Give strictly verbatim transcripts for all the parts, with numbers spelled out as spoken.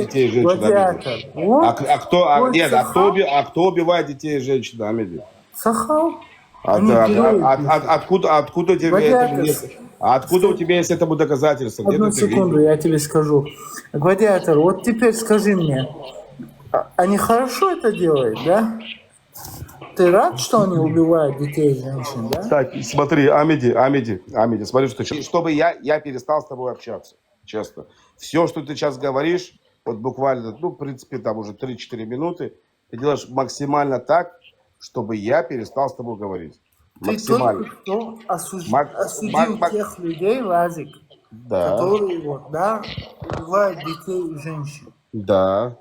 Детей и женщин, Амеди. Гладиатор. Вот. А, к- а кто, а, Вот нет, а кто, Сахал. уби- а кто убивает детей и женщин, Амеди? Сахал. А, Они да, герои а- а- просто. Откуда, откуда у тебя это Гладиатор. есть? А откуда у тебя есть этому доказательство? Где Одну ты это секунду, видел? Я тебе скажу. Гладиатор, вот теперь скажи мне, а- они хорошо это делают, да? Ты рад, что они убивают детей и женщин, да? Так, смотри, Амеди, Амеди, Амеди, смотри, что щас- чтобы я, я перестал с тобой общаться, честно. Все, что ты сейчас говоришь, вот буквально, ну, в принципе, там уже три-четыре минуты, ты делаешь максимально так, чтобы я перестал с тобой говорить. Ты Максимально. только что осуж- Мак- осудил мак- мак- тех людей, Лазик, Да, которые вот, да, убивают детей и женщин. да.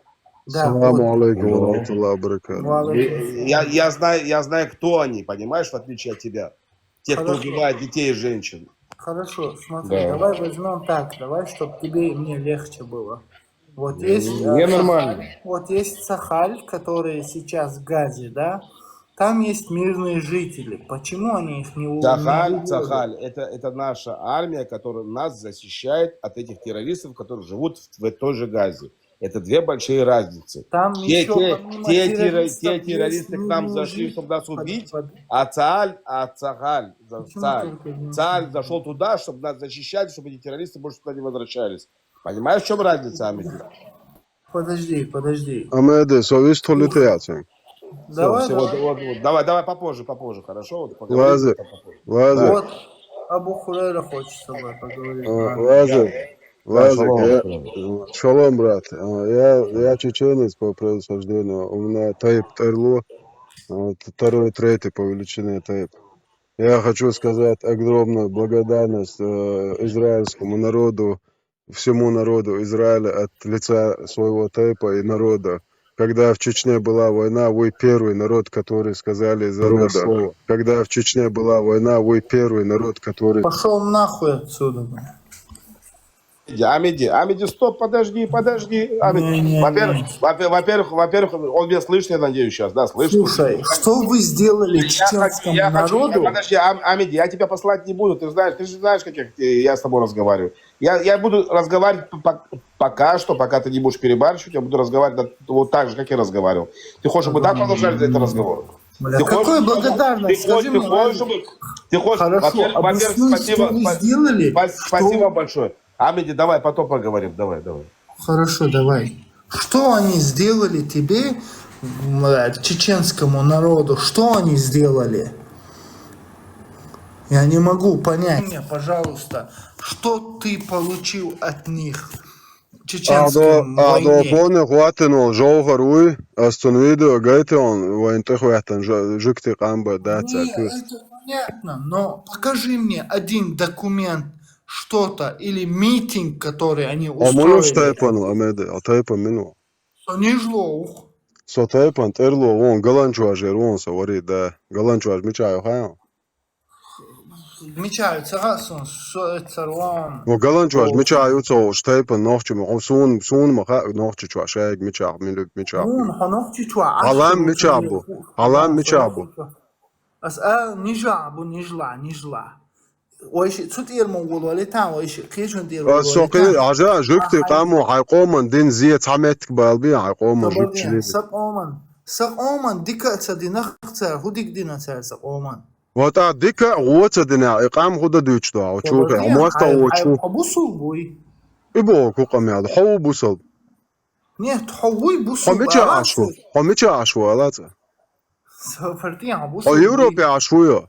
Да, Саламу вот. алейкум ва рахматуллахи ва баракатуху. Ва алейкум Я, я знаю, я знаю, кто они, понимаешь, в отличие от тебя. Те, кто Хорошо. Убивает детей и женщин. Хорошо, смотри, Да. Давай возьмем так, давай, чтобы тебе и мне легче было. Вот есть, Мне э, нормально. Вот есть Сахаль, которые сейчас в Газе, да? Там есть мирные жители. Почему они их не у- не Сахаль, убивают? Сахаль, это, это наша армия, которая нас защищает от этих террористов, которые живут в, в той же Газе. Это две большие разницы. Там Те, еще те, помимо те, терро- террористов те есть террористы к нам мирные зашли, жители. чтобы нас Под- убить, под- а Цааль, а Цахаль, за- Почему Цааль, только один Цааль человек? Зашел туда, чтобы нас защищали, чтобы эти террористы больше туда не возвращались. Понимаешь, в чем разница, Амеди? Подожди, подожди. Амеди, со вистхулите яцен. Всё, Давай, всё, вот, давай. Вот, вот, давай, давай попозже, попозже, хорошо? Вот поговорим Лазик, потом попозже. Лазик, Вот Абу Хурайра хочет с тобой поговорить. э, Ладно. Лазик, Да, Лазик, шалом, я, шалом. э, шалом, брат. Э, Я, я чеченец по происхождению. У меня тайп Терло, э, второй, третий по величине тайп. Я хочу сказать огромную благодарность э, израильскому народу, всему народу Израиля от лица своего тайпа и народа. Когда в Чечне была война, вы первый народ, который сказали за нас слово. Когда в Чечне была война, вы первый народ, который... Пошел нахуй отсюда. Амеди, Амеди, стоп, подожди, подожди. Амеди. Не, не, Во-первых, не. во-пе- во-первых, во-первых, он меня слышит, я надеюсь, сейчас, да, слышит? Слушай, что вы сделали Я хочу, чеченскому я хочу, народу? Подожди, Ам- Амеди, я тебя послать не буду, ты знаешь, ты же знаешь, как я, я с тобой разговариваю. Я, я буду разговаривать п- пок- пока что, пока ты не будешь перебарщивать, я буду разговаривать на- вот так же, как я разговаривал. Ты хочешь, чтобы так продолжали этот разговор? Бля, Ты какой хочешь, благодарность? ты хочешь, Скажи ты мне, хочешь, Владик. чтобы, ты хочешь, Хорошо, во-первых, во-первых, объясни, спасибо, что вы спа- сделали? спа- Что- спасибо большое. Амеди, давай, потом поговорим, давай, давай. Хорошо, давай. Что они сделали тебе, м, э, чеченскому народу? Что они сделали? Я не могу понять. Мне, пожалуйста, что ты получил от них? Ado, Чеченским ado войне. Pone Huaten ol žauhar uj, astun video gaite on, vai te huatan žikti kamba Не, daca. это понятно, но покажи мне один документ, что-то, или митинг, который они A munu устроили. taipan, Amedi, a taipan minu. Со нижлоух. So taipan Tērlo on, Galančuažer on, so varī da. Galančuaž mičāju hajan. Mičāju, цагаsun, со это рон. No Galančuaž mičāju, so taipan nohči, o sun, sun ma ha, nohči čuaš, eg mičā, milu, mičā. Ун, хьо нохчи чуа, Халам ашта мича ву, бу? Халам мича бу? Ас а нижа бу, нижла, нижла. Ой, ши, цу тир мо вол вали та, ой, ши, кечун тир А со кы, ажа, жукти каму, хай коман дин зия цамет балби, хай коман Сабардин, жукчили. Са коман. Са коман дика ца динах ца, худик дина ца са коман. Вот а дика, гоца дина, и кам худа дучдо, а чука, а моста очу. Абусул буй. И бо ку камял, хо бусал. Нет, хо уй бусул. Хо мича ашу, хо мича ашу, алаца. Са партия абусул. Хо Европе ашу ё.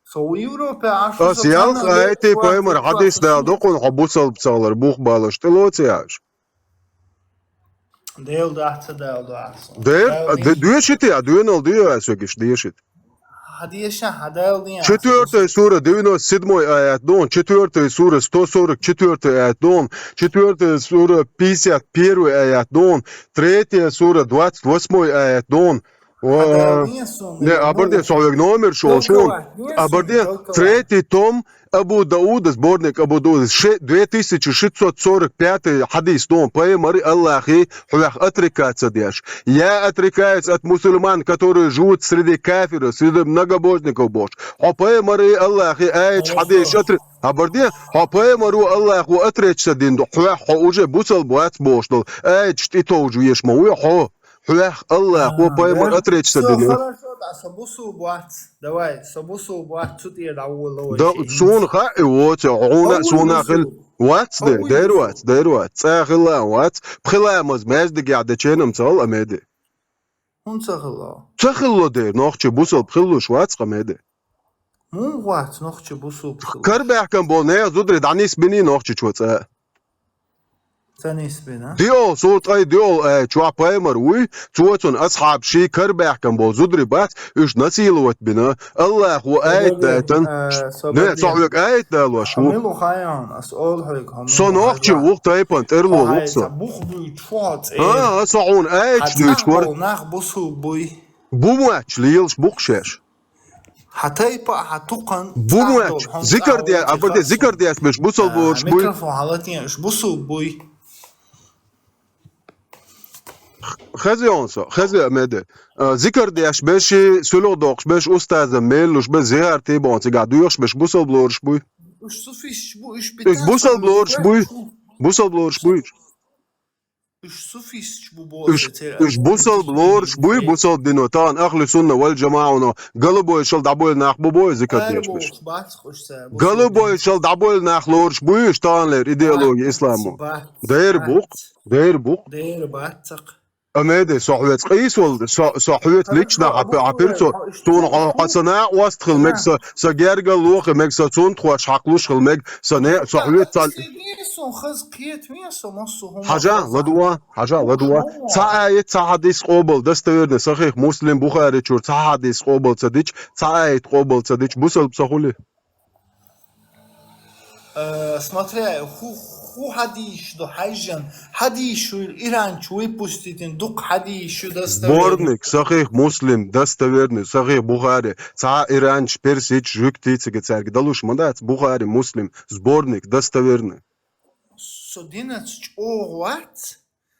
Со Европе ашу. Тас ялх айти паймар хадис дал докун, хо бусал бцалар, бух балаш, ты лоци аш. Дел да, ца дел да. Дер, дешити, а дуенал дуя, асёгиш дешит. Хадиша, хадел дин. Четвёртая сура, девяносто седьмой аят дон, четвёртая сура, сто сорок четвёртый аят дон, четвёртая сура, пятьдесят первый аят дон, третья сура, двадцать восьмой аят дон. О, не, абарде, союк номер шо, шо. Абарде, третий том, Абу Дауда, сборник Абу Дауда, ше-, две тысячи шестьсот сорок пятый хьадис ду, пайхамар Аллахьи хьох отрекаться деш. Я отрекаюсь от мусульман, которые живут среди кафиров, среди многобожников, бохуш. Хьо пайхамар Аллахьи аяташ, хьадисаш отре-, хабар де, хьо пайхамару Аллахьу отречься дина ду, хьох, хьо уже бусалба вац бохуш долу аяташ тӀетовжа веш ма вуй хьо. Хьох Аллахьу, а, пайхамар отречься дина. Хорошо, да, со бусалба вац. Давай, со бусалба вац, цу тӀера дӀаволла вай. Да, суна хаьа и воцу, хьуна а, суна а хила. Вац де, дер вац, дер вац. ЦӀа хила а вац. Пхи ламаз маьждигехь деченам ца хила, Амеди. ХӀун ца хила? Ца хилла дер, нохчи бусалба хилалуш вац, Амеди. ХӀун вац нохчи бусалба хилалуш? Карабаьхкина болу нехан зударий дӀанисбиний нохчичо цӀа? Ца нисбина. Диол, суна ткъе диол аят чохь пайхамар вуй, цо цунна асхьаб ший карабаьхкина болу зударий бац, уьш насиловать бина. Аллахьо аят дайтан. Не, со хьоьга аят далош ву. Хьо мила ву хаьий, ас олу хьоьга, хьо мила ву хаьий. Со нохчи ву, тайпана тӀерло ву со. Хьо хьайца бух буьйчу хьо цӀера. А, а, со хьуна аят дуьйцуш вара. Нах бусалба буй. Бу моьттуш лелаш бу-кх шаьш. Хьан тайпа а, хьан тукхан бу моьттуш, зикар де, а, бара де, зикар деш берш бусалба лоруш буй. Микрофон хьалатен, уьш бусалба буй. Хезий хьуна со, хезий, Амеди. А, зикар деш берш, суьлхьа доккхуш берш, устазан мел луш берш, зихар тӀе боху цигахь доьхуш берш бусалба лоруш буй. Уьш суфисташ бу, уьш бусалба лоруш буй. Бусалба лоруш буй. Уьш суфисташ бу боху. Уьш, уьш бусалба лоруш буй, бусалба дино. Тахана ахли сунна вал джамаӀано голубой шал дӀабойла нах бу боху зикар деш берш. Голубой шал дӀабойла нах лоруш буй уьш таханлера идеология исламо. Дера бу-кх, дера бу-кх. Дера бац-кх. Амеди, со хьоьца къийсавала, со, со хьоьца лично хьан пир цо, суна хьо, хьо ца накъост хила мега, со, со гергарло хила мега, со цунна тхош хьакхалуш хила мега, со не, со хьоьца ца. Хьажа, ладугӀа, хьажа, ладугӀа. Цхьа аят, цхьа хьадис къобал, достоверный, сахих, Муслим, Бухари чуьра цхьа хьадис къобал ца дича, цхьа аят къобал ца дича, бусалба ца хуьлий? Э, смотря, хӀу, хӀу хьадисаш ду хьаьжжина, хьадисаш ю иранчу выпустить йина, дукха хьадисаш ю достоверный. Сборник, сахих Муслим, достоверный, сахих Бухари, цхьа иранчу, персичу, жуьгтий цига цаьрга далуш ма дац, Бухари, Муслим, сборник, достоверный. Со динаца чӀогӀа вац.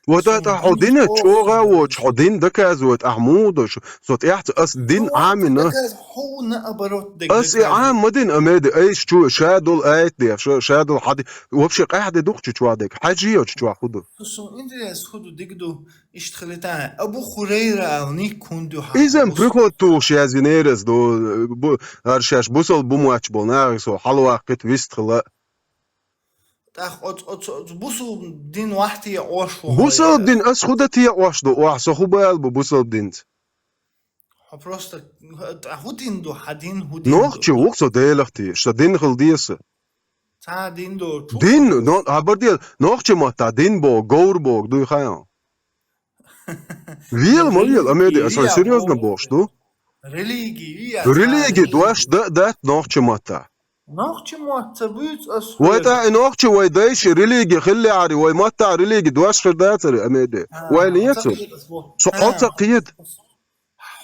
Вот это хьо дина чӀогӀа а воцуш, хьо дин доказывать ахь муха до шу? Со тӀехь ца, ас дин Ӏамина. Хьо наоборот дег. Ас и Ӏам ма дина, Амеди, айса чу ша долу аят дехаш, ша долу хьади-, вообще къаьхьа де ду-кх чу чохь дег. Хьаьжжий йо чу чохь хӀун ду? Со, суна интерес хӀун ду, дика ду, иштта хилита. Абу Хурайра ал ник хӀун ду хьан? Иза-м приход тухуш яздинера ас ду, бу-, хӀара шаьш бусалба бу моьттуш болу нахе со хьалаваккхийта вист хила. ТӀаккха оцу, оцу, оцу бусалба дин вахь те Ӏош ву хьо? Бусалба дин ас хӀун дан те Ӏош ду, охьа со хӀун бала бу бусалба динца? Хьо просто, тӀа хӀун дин ду, хьан дин хӀун дин ду? Нохчи ву-кх со Делах тешаш, сан дин хила деза. Цхьа дин доцуш. Дин, но, хабар де, нохчи маттахь дин боху, говр боху, дуй хаьий? Вела ма вела, Амеди, ас хьоьга серьёзно бохуш ду. Религия, религия дош дан а дац нохчи маттахь. Нохчи мотт ца буьйцу ас. Вай тӀа и нохчи вай дайша религия хиллехьара, вай маттахь религия дош хир дацара, Амеди. А, вай лецу. Со хьо ца кхета.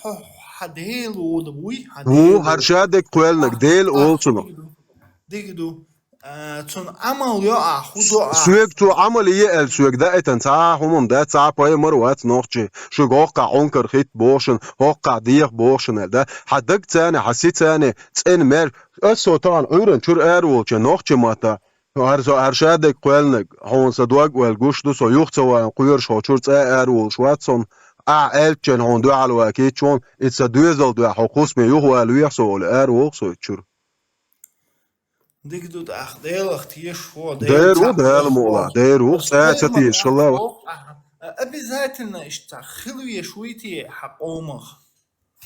Хьо, хьан Дела волу вуй, хьан Дела. Ву, хӀара ша дерг кхоьллинарг, Дела олу цунах. Дика ду. А, цунна Ӏамал йо ахь, хӀун до ахь? Соьга цо Ӏамал е аьлла, соьга даийтина цхьа а хӀума дац, цхьа а пайхамар вац нохчи, шуьга хӀокхахь Ӏункар хӀитта боху шуна, хӀокхахь деха боху шуна аьлла, да? Хьан даг царна, хьан сий царна, цӀена мер. Ас со тахана Ӏуьйранна чуьра араволчу нохчи матта, хӀара со, хӀара ша дерг кхоьллинарг, хьуна сан дог а ваьлла гуш ду, со юха ца ван кхоьруш хьо чуьра цӀа а араволуш вац со, ахь аьллачеран хьуна дуьхьал ваккхийча хьуна, и сан доьзал дуьхьа хьо кхусаме юхавала вехьа со олу, араволу со и чуьра. Дика ду тӀаккха, Делах тешаш ву, Дела ву, Дала мукъалахь, Дела ву, цӀа ца тешаш хилла. Обязательно иштта хила веш вуй те хьан къомах?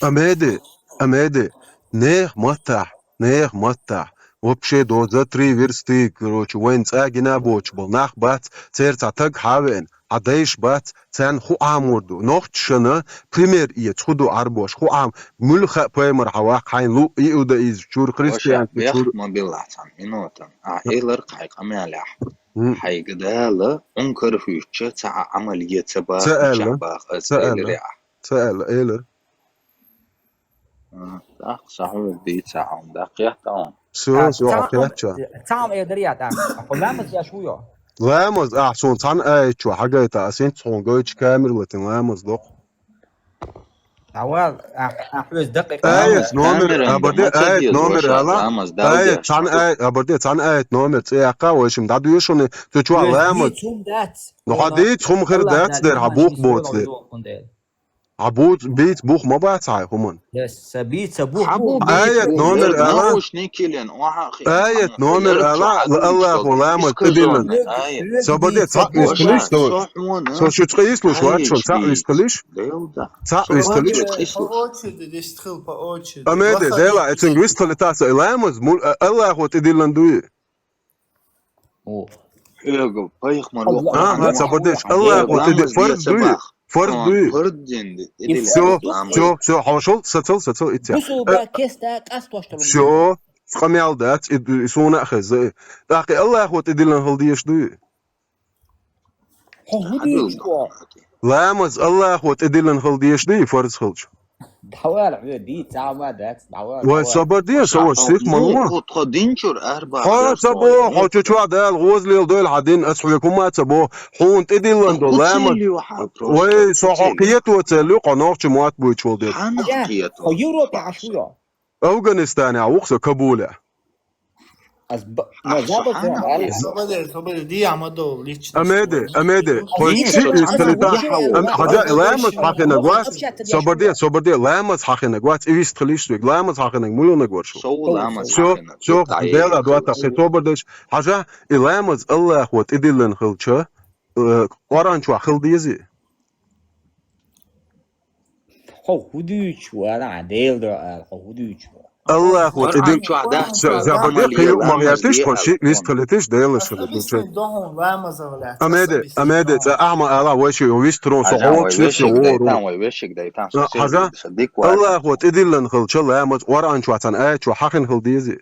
Амеди, Амеди, нехан маттахь, нехан маттахь, вообще до за три версты, короче, вайна цӀа гина боцуш болу нах бац, церан цхьа таг хьа а веана, хьан дайша бац, царна хӀун Ӏамор ду? Нохчашна пример эца, хӀун ду Ӏарбош, хӀун Ӏам-, муьлха а пайхамар хьан ваккха хьайна луъ иудаизм чуьра, христианство чуьра. Ваша, бехк ма биллахь цхьана минотан. Ахь элар кхайкха къамел яхь. Хьайга Дала Ӏункар хӀуьттуча цхьа а Ӏамал е ца баха, ца аьлла, ца аьлла, элира ахь. Ца аьлла, элира. ТӀаккха са хьона дийца хьуна, дӀакхетта хьуна. Все, все, хьо кхетча. Цхьаъ ма эдарий тӀаккха. Хьо ламаз еш ву йо? Ламаз, ахь суна цхьана аят чу хьагайта, ас хӀинца хьуна гойтуш камера латин ламаз докху. Давай, а, а, плюс дакъикъа. Аят номер, абарде, аят номер ала. Аят, цхьана аят, абарде, цхьана аят номер цӀе яккха, вай шим дӀадуьйшуни, цу чу ламаз. Ну, хьо дийца хӀума хир дац дер, хьо бух боц дер. Хьо буц, бийца бух ма бац хьай хӀуман. Yes, са бийца бух. Аят номер ала. Аят номер ала, Аллахо ламаз тӀедиллан. Собарде, цхьаъ вистхилиш, со шу цкъа йислуш вац шун, цхьаъ вистхилиш. Цхьаъ вистхилиш. По очереди, дестхил, по очереди. Амеде, дела, эцинг вистхили таса, ламаз, мул, а, Аллахо тӀедиллан дуй. О. Хьоьга пайхамар вокху. Ага, ца бадеш. Аллахо тӀедиллан фарз дуй. Фарз дуй. Все, все, все, хьошул, сацал, сацал, итя. Бусулба кеста къастош талун. Все, къамел дац, и суна хеза. ТӀаккха Аллахо тӀедиллан хал деш дуй. Хьо хӀу дийш хьо? Ламаз Аллахо тӀедиллан хал деш дуй, фарз хилча. Давар, хьо дий, цхьа ма дац, давар. Вай, собар де, со ваш сих ма лума. Хьо тхо динчур арба. Хьо ца бо, хьо чу чу Дала гӀозлел дойл хьа дин, ас хьоьга хӀума ца бо, хьуна тӀедиллан до ламаз. Вай, со хьо кхето цел ю, хьо нохчи мотт буйчул дед. Хьо Европе хьа шу йо? Афганистане а вух со, Кабуле. Ас ба-, ма забар ца, али. Собаде, собаде, дия ма до лично. Амеде, амеде. Хой чи вистхилита. Ам, хьажа, ламаз хьахинаг вац. Собарде, собарде, ламаз хьахинаг вац. И вистхилиш суг. Ламаз хьахинаг мулунаг варшу. Со ламаз хьахинаг. Все, все, дела дуата хи собардеш. Хьажа, и ламаз Аллахо тӀедиллан хилча, э, Къуръан чу хил дези. Хьо хӀу дуьйцу, вара, Дела дуьхьа ала, хьо хӀу дуьйцу? Аллахо тӀедин чохь дац, забаде кхин юкъ ма гӀертиш, хьо ши вистхилитиш, Дела шуна дуьйцу. Амеде, амеде, цӀа ахьма ала, вай ши вистхилон со хьо вокхуш вай вешиг дайтан, вай вешиг дайтан, со хьажа, Аллахо тӀедиллан хилча ламаз, Къуръан чохь цхьана аят чохь хьахина хила дези.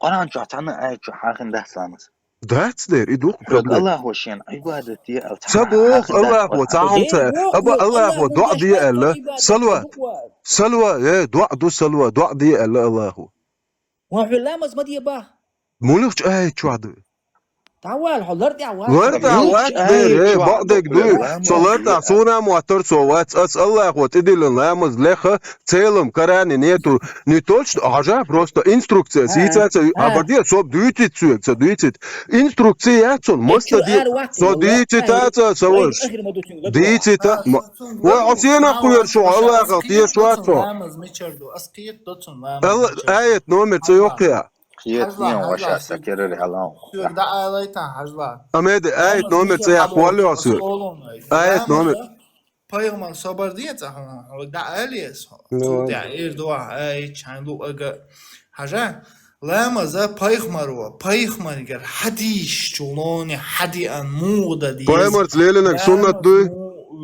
Къуръан чохь цхьана аят чохь хьахина дац ламаз. Дац дер, и дукха проблема. Аллахо шен Ӏибадат де аьлла. Ца бох, Аллахо, ца хьун ца. Аба Аллахо доӀа де аьлла. Салва. Салва, э, доӀа ду, салва, доӀа де аьлла Аллахо. Ва хьо ламаз ма де бах. Мулух чу аят чохь ду. Давал, хьо лар тӀе вац. Лар тӀе вац, э, бакъдерг ду. Со лар тӀе, суна моттар со вац. Ас Аллахо тӀедиллан ламаз леха, целом карани нету. Не точно, а хьажа, просто инструкция. Сийца ца, а бардия, со дуйцит суьг, ца дуйцит. Инструкция яц цун, маста ди-, со дийцита ца, ца ваш. Дийцита, ма-, ва, а сенах кхуьер шу, Аллахал теш вац со. Алла, аят номер ца йоккхия. Кхетнен ваша, са керари хьалан. Сюр да айлайтан хьажла. Амеде, аят номер ца яхвалли ва сюр. Аят номер. Пайхамар собар де цӀа хьуна, хьо да алес. Ну, цу тӀе эр дуа, ай, чан лу ага. Хьажа, ламаза пайхамар ва, пайхамаргар хьадиш, чулони хьади ан мугъда ди. Пайхамарс лелинаг суннат дуй?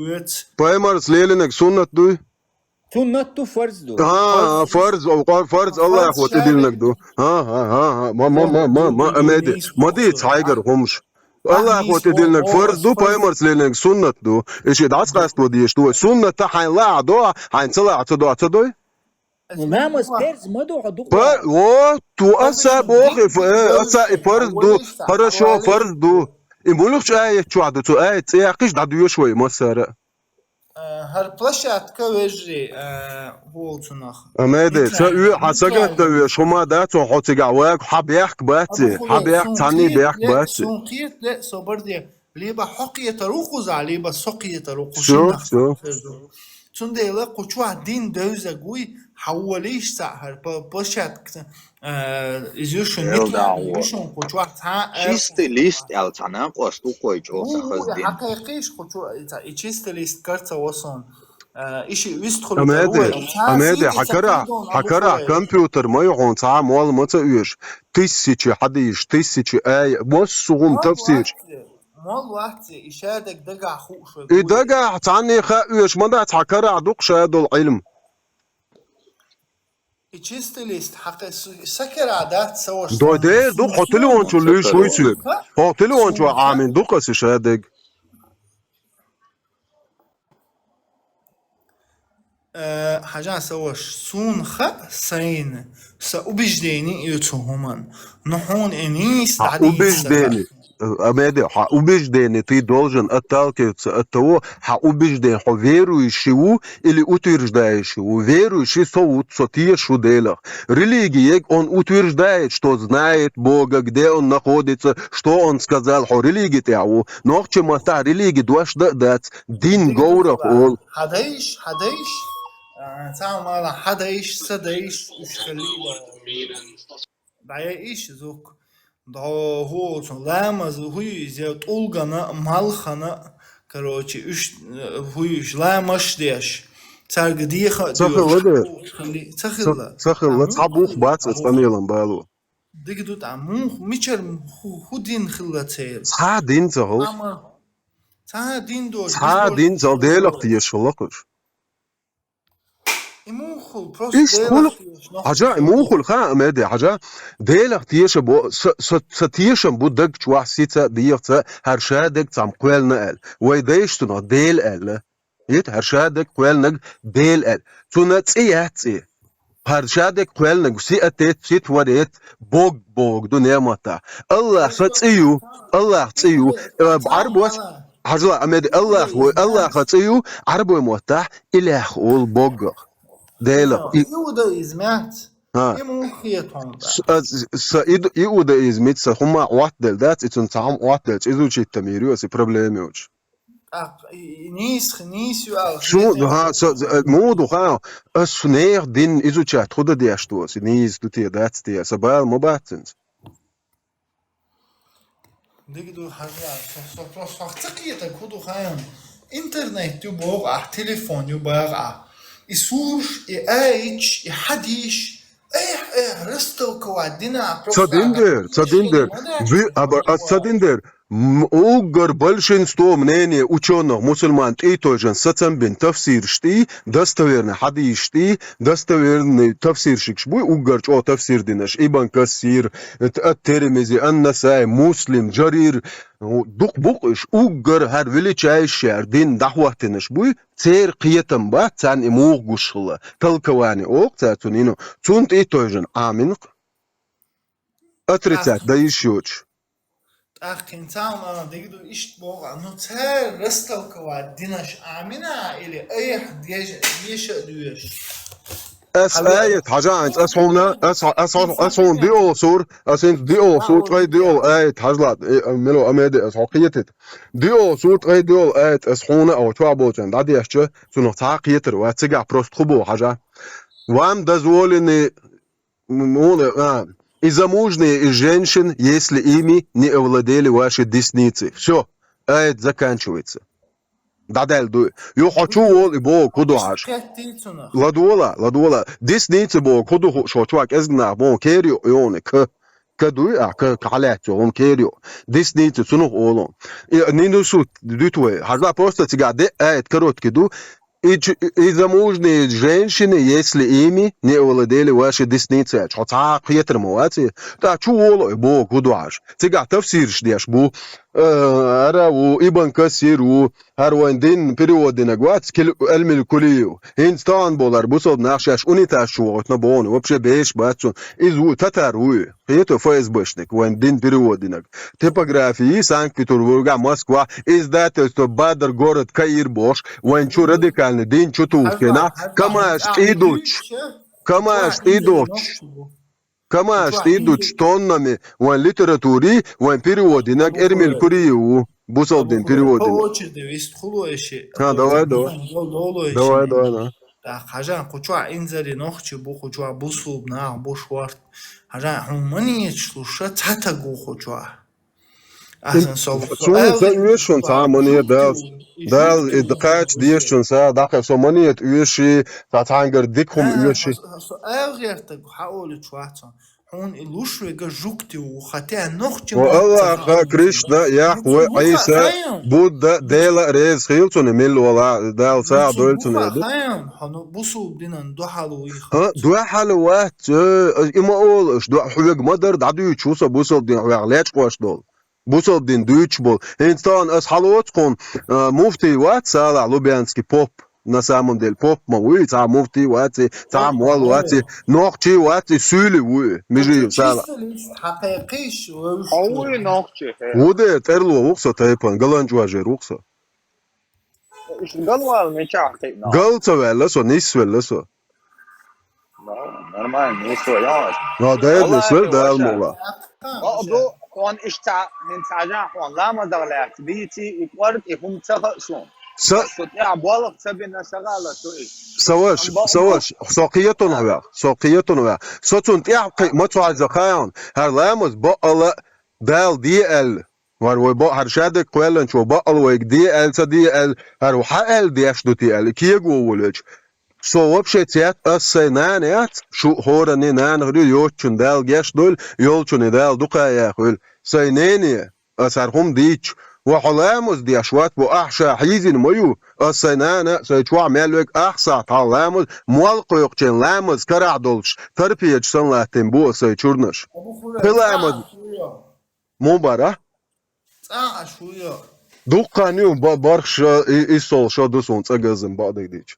Вец. Пайхамарс лелинаг суннат дуй? Суннат ду, фарз ду. А, фарз, о, фарз Аллахо тӀедиллинаг ду. А, а, а, а, ма, ма, ма, ма, ма, амеде. Ма ди цхьайгар хӀумш. Аллахо тӀедиллинаг фарз ду, пайхамарс лелинаг суннат ду. И ши дӀасакъаста деш ду. Суннат та хьайн ла а до, хьайн ца ла а ца до, ца дой? Намаз фарз ма ду, хьо ду. Па, о, ту аса бохи, фа-, э, аса и фарз ду. Хорошо, фарз ду. И мулух чу аят чохь ду, цу аят цӀе яккхиш дӀадоьшу вай массара. Э, хӀара площадка вежарий, э, гӀолу цунах. Амеде, ца оь-, хьан сагатта оьшу, хӀума дац, хьо цигахь вага, хьан бехк бац, хьан бехк, цхьанний бехк бац. Сун кхета ле, собар де, либо хьо кхетар ву кхузахь, либо со кхетар ву кху шиннах. Цундела кху чохь дин девзаг вуй, хьан волийша цхьаъ хӀара пла-, площадка, э, иза ю шун никлан, ю шун кху чохь цхьа а. Чистый лист аьлла цхьа накъост ву кхой чӀогӀа сан хаза дин. Хьан кхайкхийша кху чу, и цхьа, и чистый лист карца ву сон. Э, и ши вистхула. Амеде, амеде, хьан кара, хьан кара компьютер ма ю хьуна, цхьа а молла ма ца оьшу. Тысячи хьадийш, тысячи ай, массо а хӀума тафсирш. Мол вац, и шадерг дагахь хууш вай. И дагахь цхьанне хаа оьшу ма дац, хьан карахь дукха ша долу Ӏилма. И чистый лист хьакхе сакера дац ца ваша. Дой дер ду, хьо телефон чу луьйш вуй соьга. Хьо телефон чу Ӏамин ду-кх аса ша дерг. Э, хьажа, са ваша, суна хаьа сайна, са убеждение ю цу хӀуман. Ну хьуна и нийса хьа дӀадийца убеждение, сага. Э, Амеди, хьа убеждение ты должен отталкиваться от того, хьа убеждение, хьо верующий ву или утверждающий ву. Верующий со ву, со теша ву Делах. Религия, он утверждает, что знает Бога, где он находится, что он сказал, хьо религи тӀехь ву. Нохча маттахь религи дош дан а дац, дин говрах олу. Хьадайш, хьадайш, а, цхьа мала хьадайш, са дайш, уьш хилла. ДӀаяйиш зук. Догу хӀу цу ламаз хӀу иза тӀулгана, малхана, короче, уьш, э, хӀу уьш ламаш деш. Царга деха а ца хилла де. Ца хилла. Ца хилла, ца бух бац, ца къамелан бало. Дика ду тӀа, мух, мичара хӀу, хӀу дин хилла церан? Цхьа дин ца хилла. Ама, цхьа дин дош, цхьа дин ца хилла, Делах теша хилла кхуш. И мух хул, просто Делах теша, нохча хул. Хьажа, и мух хул, ха, Амеди, хьажа, Делах теша бо, са, са, са тешам бу даг чохь сица, дехца, хӀара ша даг цхьамма кхоьллина аьлла. Вай дайша цунах Дела аьлла. Ит, хӀара ша даг кхоьллинарг Дела аьлла. Цунна цӀе яц цӀе. ХӀара ша даг кхоьллинарг сиатец, ситварец, Бог, Бог ду неӀматахь. Аллах сан цӀе ю, Аллах цӀе ю. Э, Ӏарбош, хьажала, Амеди, Аллах вой, Аллаха цӀе ю, Ӏарбой маттахь, Илаьх олу Богах. Делах. И иудаизм яц. ХӀа. И муха хета хьуна тӀаккха? С-, а, с-, са ид-, иудаизмица хӀума Ӏоттаделла дац, и цунна цхьа хӀума Ӏоттаделча, изучить мийр ю аса, и проблема йоцуш. ТӀаккха и, и нийса, нийса ю аьлла. Шу, хӀа, са, э, муха ду, хӀа, ас нехан дин изучать хӀу дан деш ду аса, и нийса ду те, дац те, сан бала ма бац цуьнца. Дика ду, хьажа, со, со, со, со ца кхетарг хӀу ду хаьий? Интернет ю боху ахь, телефон ю боху ахь. И сураш, и аяташ, и хьадисаш, эх, эх, растолковать дина. Ца дин дер, ца дин дер. Ви, аба, а ца дин дер. М, уггар большинство мнение учёных мусульман тӀе тойжан сацам бин тафсираш тӀе, достоверный хьадисаш тӀе, достоверный тафсирщикаш буй, уггар чӀогӀа тафсир динаш, Ибн Касир, Ат-, Ат-Тирмизи, Ан-Насаи, Муслим, Джарир, дукха бу-кх уьш, уггар хӀара величайший дин дӀахӀоттинаш буй, церан кхетам бац, царна и муха гуш хилла, толкование олу-кх цара цунна, цунна тӀе тойжан Ӏамин-кх. Отрицать дан йиш йоцуш. ТӀаккха хӀинца а ма дика ду, иштта боху, ну, цара растолковать динаш Ӏамина или айхьа деша, деша а доьшу? Ас аят, хьажа хӀинца, ас хьуна, ас, ас, ас хьуна диъолу сур, ас хӀинца диъолу сур, ткъе диъолу аят, хьажа ла, э, мило Амеди, ас хьо кхетийта. Диъолу сур, ткъе диъолу аят, ас хьуна а, чохь болчарна дӀадешча, цунах цхьа а кхетар вац, цигахь просто хӀу боху, хьажа. Вам дозволено М, м, а, и замужние из женщин, если ими не овладели ваши десницы. Всё, аят заканчивается. ДӀадаьлла ду. Ю хьо чу волу и боху, хӀу ду хьажа? Ладола, ладола. Десницы боху, хӀу ду хууш хьо чохь кӀезиг нах боху, кер ю, йони, к. К дуй, а, к, к хьалаьццо, хӀун кер ю. Десницы, цунах олу. И, нинусу дуьту вай. Хьажа просто цигахь де аят короткий ду. И ч-, и замужние женщины, если ими не овладели ваши десницы, аьлча, хьо цхьа а кхетар ма вац и. ТӀаккха чу волу и боху, хӀу ду хьажа? Цигахь тафсираш деш бу, э, хӀара ву, Ибн Касир ву, хӀара вайн дин перевод динарг вац, Кил-, Элмил Кулиев. ХӀинца тахана болу хӀара бусалба нах шаьш унитаз чу вохуьйтуш боху, вообще беш бац цунна. Иза ву, татар ву и. Кхета, ФСБшник, вайн дин перевод динарг. Типографии Санкт-Петербургехь, Москва, издательство Бадар, город Каир бохуш, вайн чу радикальный дин чу тухуш динарг, камаш тӀе дуттуш, камаш тӀе дуттуш, камаш тӀе дуттуш тоннами вайн литератури, вайн перевод динарг Эрмил Куриев ву, бусалба дин перевод динарг. По очереди вист хулу эши. Ха, давай, давай. Давай, давай, давай. ТӀаккха хьажа, кху чохь инзаре нохчий бу, кху чохь бусалба нах бу шорта. Хьажа, хьуна манеташ луш, ша цхьа таг ву кху чохь. Ахьа сан сов, со суна ца оьшу шуна цхьа манет, Дала, Дала и кхача деза шуна са, дӀакхайкха со манет оьший, цхьа цхьаьнгара дика хӀума оьший. Со, со, со аьлла гӀертарг хьан олучу вац хьуна. Хьуна и луш вега жугти ву, хатя нохчи. О Аллаха, Кришна, Яхве, Ӏийса, Будда, Дела реза хила цунна, милла вала, Дала сагӀа дойла цунна. Хьуна бусул динан дуьхьал ву и хатта. Дуьхьал вац, э, и ма олуш, ду-, хьо вега ма дара дӀадуьйчу, хӀу со бусул дин хьоьга лечкъош долу. Бусул дин дуьйчу болу. ХӀинца тахана ас хьалоцу кхунна, а, муфтий вац Салахь Лубянский поп. На самом деле, поп ма вуй, цхьа муфти вац, цхьа молла вац, нохчи вац, суьйли вуй, Межиев Сала. Чисто лично хьакхайкхийш, вуй, Хьо вуй нохчи, хе? Ву де, тӀерло ву-кх со тайпан, галанчу важер ву-кх со. Иштта галвала мичахь кхиъна? Гал ца ваьлла со, нисвелла со. Ну, нормально, нисвелла. Но дайр нисвелла, Дала мукъ лахь. Бакъду, хьона иштта, хӀинца хьажахь хьона ламазах лаьцна дийций, и кӀорг, и хӀума ца хаьа суна. Са- Со тӀехь болх ца бина, са гӀала со и. Са ваш, Амма са ваш, со кхетон ваьх, со кхетон ваьх. Со цунна тӀехь кхиъ ма ца хьажа хаьа хьона. ХӀара ламаз бакъала Дала де аьлла. ХӀара вай бакъ-, хӀара шадерг кхоьллинчо бакъала вайга де аьлла, ца де аьлла, хӀара хьан аьлла деш ду те аьлла, кего волавелча. Со вообще цец, ас сайн нана яц, шу хӀоранний нана хир ю, йоцчунна Дала гечдойла, йолчунний Дала дукха яхийла. Сайн нене, ас хӀара хӀума дийцча, ва хьо ламаз деш вац, бо ахь ша хьийзина ма ю, ас сайн нана, сайн чохь мел верг ахсахь тхьа ламаз, молла кхойкхучийн ламаз карахь долуш, тарпеча санна латтийна бу ас сайн чурнаш. Кхин ламаз. Мун бара? ЦӀа а шу йо. Дуккха ю, ба-, барх шо, и, и сол шо ду суна цӀа газзина бакъдерг дийцча.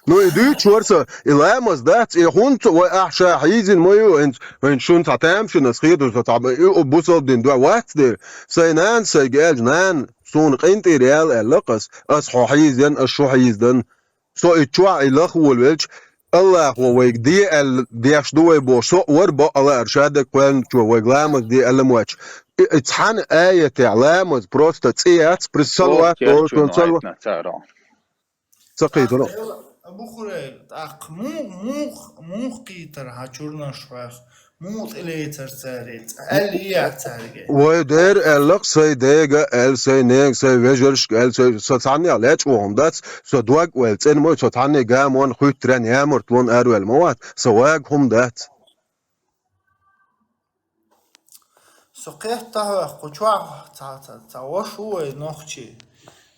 Ну, и дуьйцуш вара со, и ламаз дац, и хӀунда ца, вай ахь ша хьийзина ма ю, хӀинца, хӀинца шуна цхьа тамашийна ас хеташ, со цхьа, и, у, бусалба дин дуьхьа вац дера. Сайн нана сайга аьлча, нана, суна къинтӀера яла аьлла-кх ас, ас хьо хьийзина, ас шу хьийзина. Со и чохь и лаха волавелча, Аллахо вайга де аьлла деш ду вай бохуш, со а вара бакъала ара шадерг кхоьллинчо вайга ламаз де аьлла моьттуш. И, и цхьана аятехь ламаз просто цӀе яц, при салават, Ох, долчун керчу салават. Ца кхийдура. Абу Хурайра, тӀаккха мух-, мух-, мух кхийтар хьан чурнаш ваьх? Муха тӀелецар цара, аьлла яц цаьрга? Вай дера аьлла-кх сайн дега, аьлла сайн нега, сайн вежаршка, аьлла сайн, со цхьаннех лечкъо хӀума дац, со дог а ваьлла цӀена ма ю, со цхьанне гамонна, хуьттаренна, ямартлонна араваьлла ма вац, со вага хӀума дац. Со кхетта хьоьх, кху чохь цхьа, цхьа, цхьа ваша ву вай нохчий.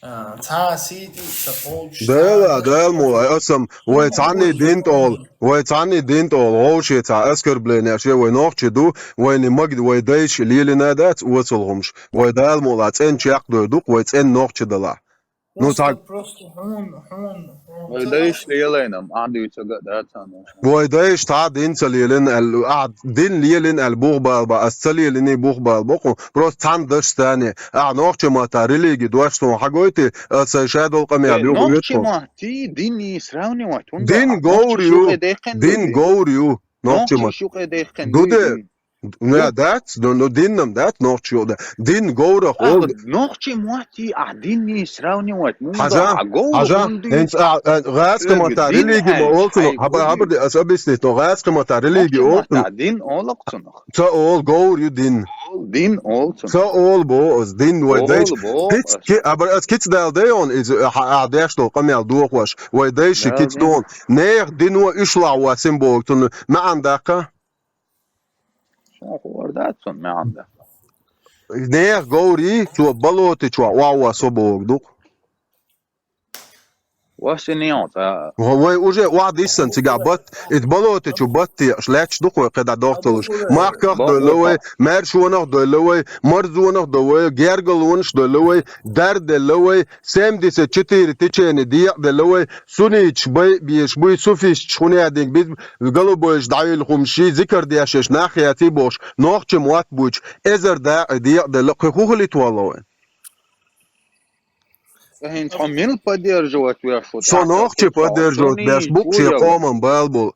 А, цхьа сий тӀе ца кхочуш, Дала, цхьа Дала мула, аса-м, вай цхьанний дин тӀехула, вай цхьанний дин тӀехула, вовше цхьа оскорбление ше вай нохчий ду, вайна маг-, вай дайша лелийна дац оццул хӀумаш. Вай Дала мула, цӀена чекхдойр ду-кх, вай цӀена нохчий далахь. Ну, цхьа просто хьуна, хьуна, хьуна Вай ца дайша лелийна-м, ахь дуьйцург а дац хьуна. Вай дайша цхьа а дин ца лелийна аьлла, ахь дин лелийна аьлла бух бала бан, ас ца лелийний бух бала бо-кх хьуна. Просто цхьана дашца цхьаьна. Ахь нохчийн маттахь религи дош суна хьагойтий, ас сайн шадолу къамел юха оьцу хьуна. Нохчийн маттий динний сравнивать хӀунда? Дин говр ю, дин говр ю, нохчийн маттахь. Нохчийн юкъе даьккхина ду де. Ду. Ну, дац, ну, ну, диннам дац, нохчийн юкъе дац. Дин говрах олу. Нохчийн маттий ахь динний сравнивать хӀунда? Хьажа, хьажа, хӀинца а, а, гӀазкхийн маттахь религи ма олу цунах. Хьаба-, хьабар де, ас объяснить, но гӀазкхийн маттахь религи олу цунах. Нохчийн маттахь дин олу-кх цунах. Ца олу, говр ю дин. Дин олу цунах. Ца олу боху ас, дин вай дайша. Олу боху ас. Киц-, ки-, абар ас кица дала дай хьуна иза, а, хьан, а, деш долу къамел дохош, вай дайша кица ду хьуна. Нехан дино уьш лахь васина боху цунна маьӀна даккха? Сан хӀора дац цунна маьӀна даккха. Нехан говрий, цо болоте чохь охьавосса бохург ду-кх. Вассине хьо цкъа. Вай уже охьадиссина цигахь бат, иза болоте чу бат текъаш лаьтташ ду-кх вай кхидӀа дохцалуш. Махках а доьлла вай, маьршонах а доьлла вай, марзонах а до вай, гергалонаш а доьлла вай, дар а делла вай, семьдесят четыре течение декъа а делла вай, сунниташ бай а безаш буй, суфисташ хӀун яа динг биз, голубойш дӀайилла хӀума ший, зикар дешеш нах яций бохуш, нохчийн мотт буьйцуш, эзар дакъа декъа а делла, кхин хӀун хилийта воллу вайн? Сан хӀинца хьо мила поддерживать веш ву? Со нохчий поддерживать беш бу-кх шен къоман бала болу.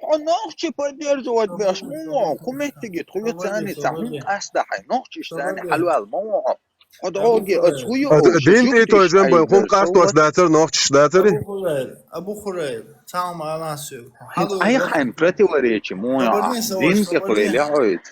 Хьо нохчий поддерживать беш ма ву, кху меттиге тхо царна цхьа хӀума къастадахь, нохчашца царна хьалаваьлла ма ву хьо. Хьо дӀогӀе, аса хӀу ю? Аса дин тӀе тойжан бен хӀума къастош дацара, нохчаш дацара? Абу Хурайр, Абу Хурайр, цхьа хӀума ала соьга. ХӀинца айхьа хьайна противоречи ма ву, дин тӀе кхоьллехь хьо иза.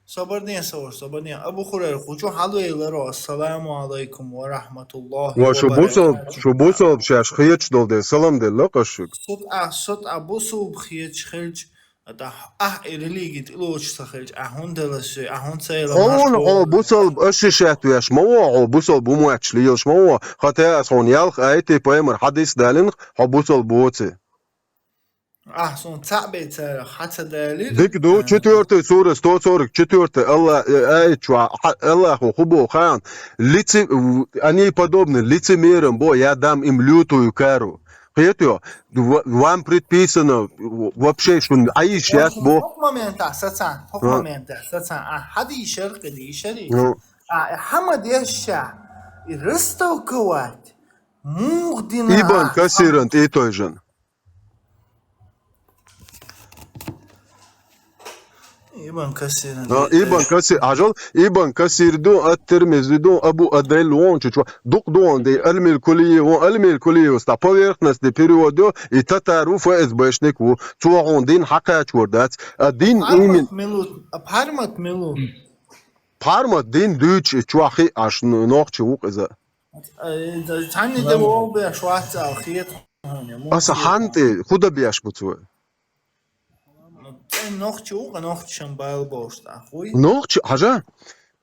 Собар де, собар, собар де. Абу Хурайра, кху чу хьалавеларо, ассаламу алайкум ва рахматуллахи ва баракатух. Ва шу бусалба, шу бусалба шаьш хеташ долу дела салам делла-кх ас шуьга. Со тӀа, со тӀа бусалба хеташ хилча, тӀаккха ахь и религи тӀелоцуш ца хилча, ахь хӀунда делла соь, ахь хӀунда ца елла марша вогӀу? Хьуна хьо бусалба аш ши шаьтта веш ма ву, хьо бусалба ву моьттуш лелаш ма ву. Хьан те аса хьуна ялх айти пайхамар хьадис далинах, хьо бусалба воций. Ахь суна цхьаъ бен царах хьа ца далийра. Дика ду, четвёртый сура, сто сорок четвёртый, Алла, э, аят чу, хьа-, Аллахо хӀу боху хаан, лице-, в-, они подобны лицемерам бо, я дам им лютую кару. Кхетайо? В-, вам предписано, в-, вообще, шун Ӏайш яц бо. ХӀокху моментахь сацан, хӀокху А. моментахь сацан, а, хьадийшар, кхидийшари. Ну. А, хьама дешша, и растолковать, мух дина Ибн а, Касиран тӀе тойжан. Ибн Касир. А, Ибн Касир, хьажал, Ибн Касир ду, Ат-Тирмизи ду, Абу Адель вон чу чу. Дукъ ду вон де, Алмил Кулиев вон, Алмил Кулиев ста поверхностный перевод ю, и татар ву, ФСБшник ву. Цо хьуна дин хьакхачор дац. А дин именно. Пхьармат милу, а пхьармат милу. Пхьармат дин дуьйцу и чохь хи аш н-, нохчи ву иза. Э, цхьанна де вогӀу беш вац ала хета хьуна, муха Аса хета? Хьан тӀе, хӀу дан беш бу цо? ТӀе нохчи ву, нохчи шан бала болуш тӀаккха, хуй? Нохчи, хьажа?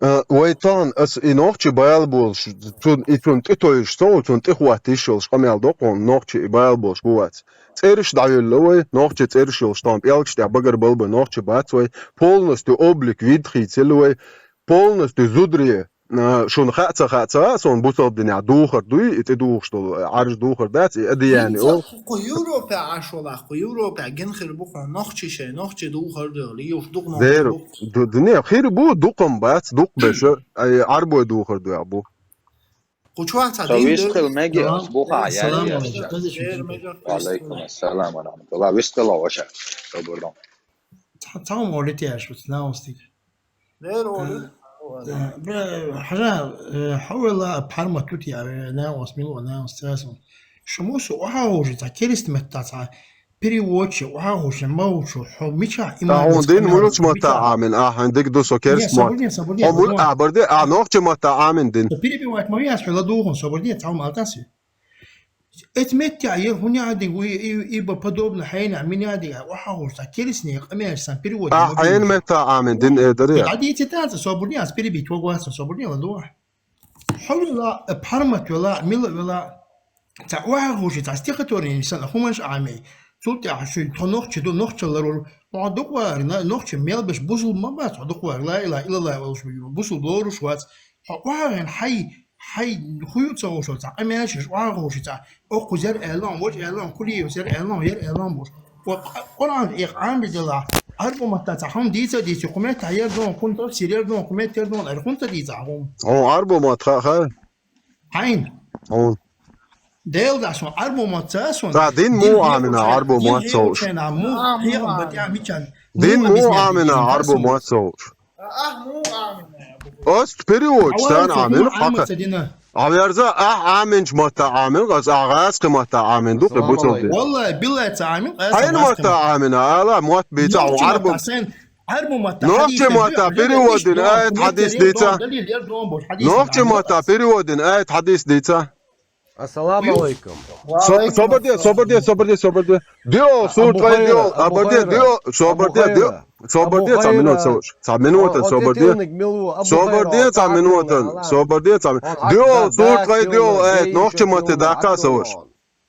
Э, вай тахана ас и нохчи бала болуш, цун, и цун тӀе тойжаш ца ву, цун тӀе хӀоттийш йолуш къамел доккхун, нохчи и бала болуш бу вац. ЦӀераш дӀайолла вай, нохчи цӀераш йолуш тахана пӀелгаш тӀехь багар балбай нохчи бац вай, полностью облик вид хийцилла вай, полностью зударий, а, шуна хаа ца хаа ца, сон бусалба динехь духар дуй, и тӀедухуш долу, а, Ӏарж духар дац, и адияни ХӀинца олу. Кху Европехь Ӏаш валахь, кху Европехь гина хир бу хьуна нохчи шайн, нохчи духар дуй, лийуш дукха нохчи Дера, бу. ду-, ду-, не, хир бу, дукхам бац, дукха беша, ай, Ӏарбой духар дуй бу. Кху чохь ца Со дин вистхила ду- мега, Салам. Бухахь Салам яьлла алейкум. Яьлла. Ва алейкум ассалам ва рахматуллах. Вистхила ваша. Добрый день. Ца-, цхьа хӀума олу тешаш, наустиг. Дера олу. Э, э, бра, хьажа, э, хьо вела пхьармат тути, а, наус, мило, наус, цасун. Шу мусу охьа хӀожи, цхьа керист метта, цхьа переводчик, охьа хӀожи, ма хӀожи, хьо мичахь Та иман хьуна дин муьлуч матта Ӏамин, а, хьайн диг ду со керст мотт. Хьо муьл-, а, барде, а, нохчи матта Ӏамин дин. Перебивать ма вяз, хьо ладугӀун, собар де, цхьа хӀума алтаси. Эц меттехь яр хӀун яхьадиг ву и, и, и ба подобно хьайна, мин яхьадиг, охьа хӀуш, цхьа керсне къамелаш сан перевод А, ма хьайна бийна. Метта Ӏамин дин э даре. Хьадийци танца, собурни ас перебить вагваса, собурни ладугӀа. Хьо вела, э, пхьармат вела, мила вела, цхьа охьа хӀуши, цхьа стихотворение сан хӀуманаш Ӏамий. Цул тӀаьхьа шуьйга тхо нохчи ду, нохчалларур. Хьо дукъвар, на-, нохчи мел беш бусул ма бац, хьо дукъвар, ла илаха иллаллах олуш, бусул лоруш вац. Хьо охьа вен хьай Хьайн хӀу ю ца вовшал, цхьа къамел шиш, охьа вовши цхьа. Оккхуза яр аьллон, вож аьллон, Кулиевс яр аьллон, яр аьллон бош. Ва Къуръан тӀехь Ӏамри делахь, Ӏарбу матта цхьа хӀума дийца дийци, кху меттахь яр дон, кхунна тӀе сир яр дон, кху метта яр дон, эр хӀунца дийца хьуна? Хьо Ӏарбу матта хаа? Хьайн. Хьо. Дел да сон Ӏарбу матта сон. Ца дин му амина Ӏарбу матта соуш. Дин му амина Ӏарбу матта соуш. Ахь муха Ӏамина? Ас переводчик сан Ӏамин, хьакха. Ӏаверза ахь Ӏаминчу матта Ӏамин, ас ахь гӀазкхи матта Ӏамин ду, кхин буцалде. Валлай, биллай ца Ӏамин, ас Хьайн матта Ӏамина, ала, мотт бийца хьо Ӏарбу. Ӏарбу матта. Нохчи матта переводин аят хьадис дийца. Нохчи матта переводин аят хьадис дийца. Ассаламу алейкум. Со-, собар де, собар де, собар де, собар де. Дио сурт кай дио, абар де, дио, собар де, дио. Собар де, цхьа минута, со-, цхьа минута, собар де. Собар де, цхьа минута, собар де, цхьа ми-, дио сурт кай дио, э, нохчи матта даккха соваш.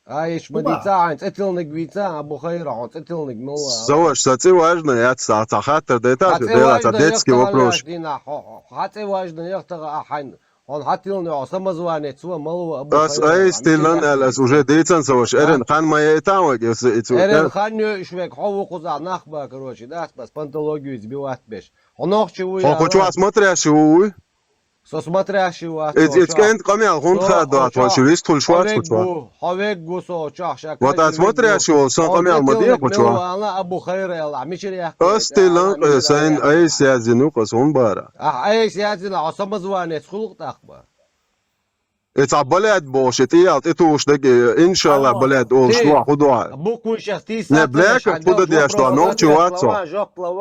Айш ма дица, айн цӀе тилниг вица, Абу Хайра, хьо цӀе тилниг мила. Соваш, са цӀе важна яц, цхьа, цхьа хаттар дайта, бела цхьа детский вопрос. Хьа цӀе важна яхтага ахьайн. Хьуна хьатилна хьо самозванец ван мала ву Абу Хайра. Ас айс тиллан аьлла, ас уже дийцан ца ваша. Эрен хан ма яйтан вай, ас и цу. Эрен хан йоуш век, хьо ву кхузахь нах ба, короче, дац бас пантологию изби ват беш. Хьо нохчи вуй. Хьо кху чу ас смотрящий ву вуй? Со смотрящий ву ас. Эц, эц кӀент къамел хӀунда хаа доацу, вай шу вистхуьлуш вац кху чу. Хьо веггу со чохь шак. Вот ас смотрящий ву, сан къамел ма деху чу. Абу Хайра аьлла, мичара яхка. Ас тиллан, сайн айс язйина ю, ас хӀун бара. Ахь айс язйина, хьо самозванец хуьлу тӀаккха. И цхьа балед бохуш, и тӀе ял тӀе тухуш дерг, иншалла, балед олуш дуьхьа, хӀун дуьхьа. Букву шех тийса. Не, блекет хӀун дан деш дуьхьа, нохчи вац со.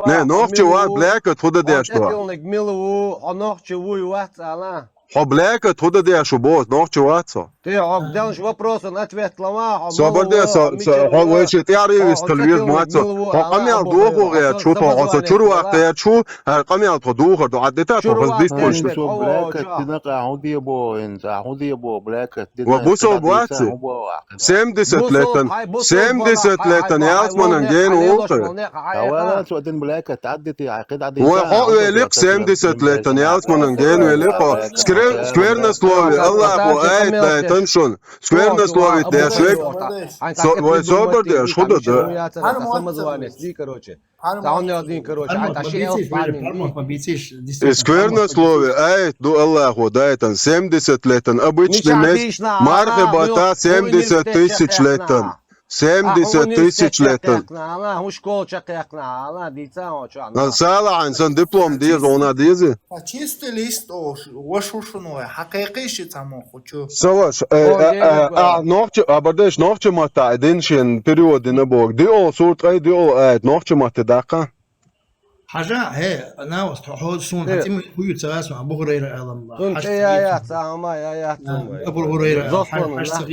Не, нохчи вац, блекет хӀун дан деш дуьхьа. Мила ву, хьо нохчи вуй вац ала. Хьо блекет хӀун дан деш ву боху, нохчи вац со. Ты хьо делаш вопросан ответ лама, хьо Собар де, со, со, хьо вай ши тӀаьхьа вистхила веза ма ца. Хьо къамел дохо гӀерташ хьу, тхо хьо со чур ваккха гӀерташ хьу, хьа къамел тхо духар ду, Ӏаддита тхо хаз дис почта. Бусо бац. Семьдесят леттан. Семьдесят леттан. Ялсманан ген улкъа. Вай хьо велик семьдесят леттан, ялсманан ген велик хьо. Сквер-, сквернослови, Аллахо аят дайтан шун. Сквернослови деш век. Вай собар деш, худа да. Самозванец, ди, короче. Ца он один, короче. Ай, та ши элп пани. Сквернослови аят ду Аллахо дайтан, семьдесят леттан. Обычный мес. Мархебата семьдесят тысяч леттан. Семьдесят тысяч леттан. Ана, хӀун школа чакхъяьккхина, ана, дийца, хӀун чу, ана. Салахьан сан диплом деза, вона деза. А чистый лист ош, вашушун вай, хьакъикъи ши цамон хучу. Саваш, э, э, э, а, нохча, а, бардеш, нохча матта, дин шин перевод дина бог. Дио сурт ай, дио, э, нохча матта дакка. Хьажа, хе, навас, хьо сун, хе, хатим, хую царас, Абу Хурайра алам. Сун, хаш, я, я, цама, я, я, Абу Хурайра, хаш, хаш,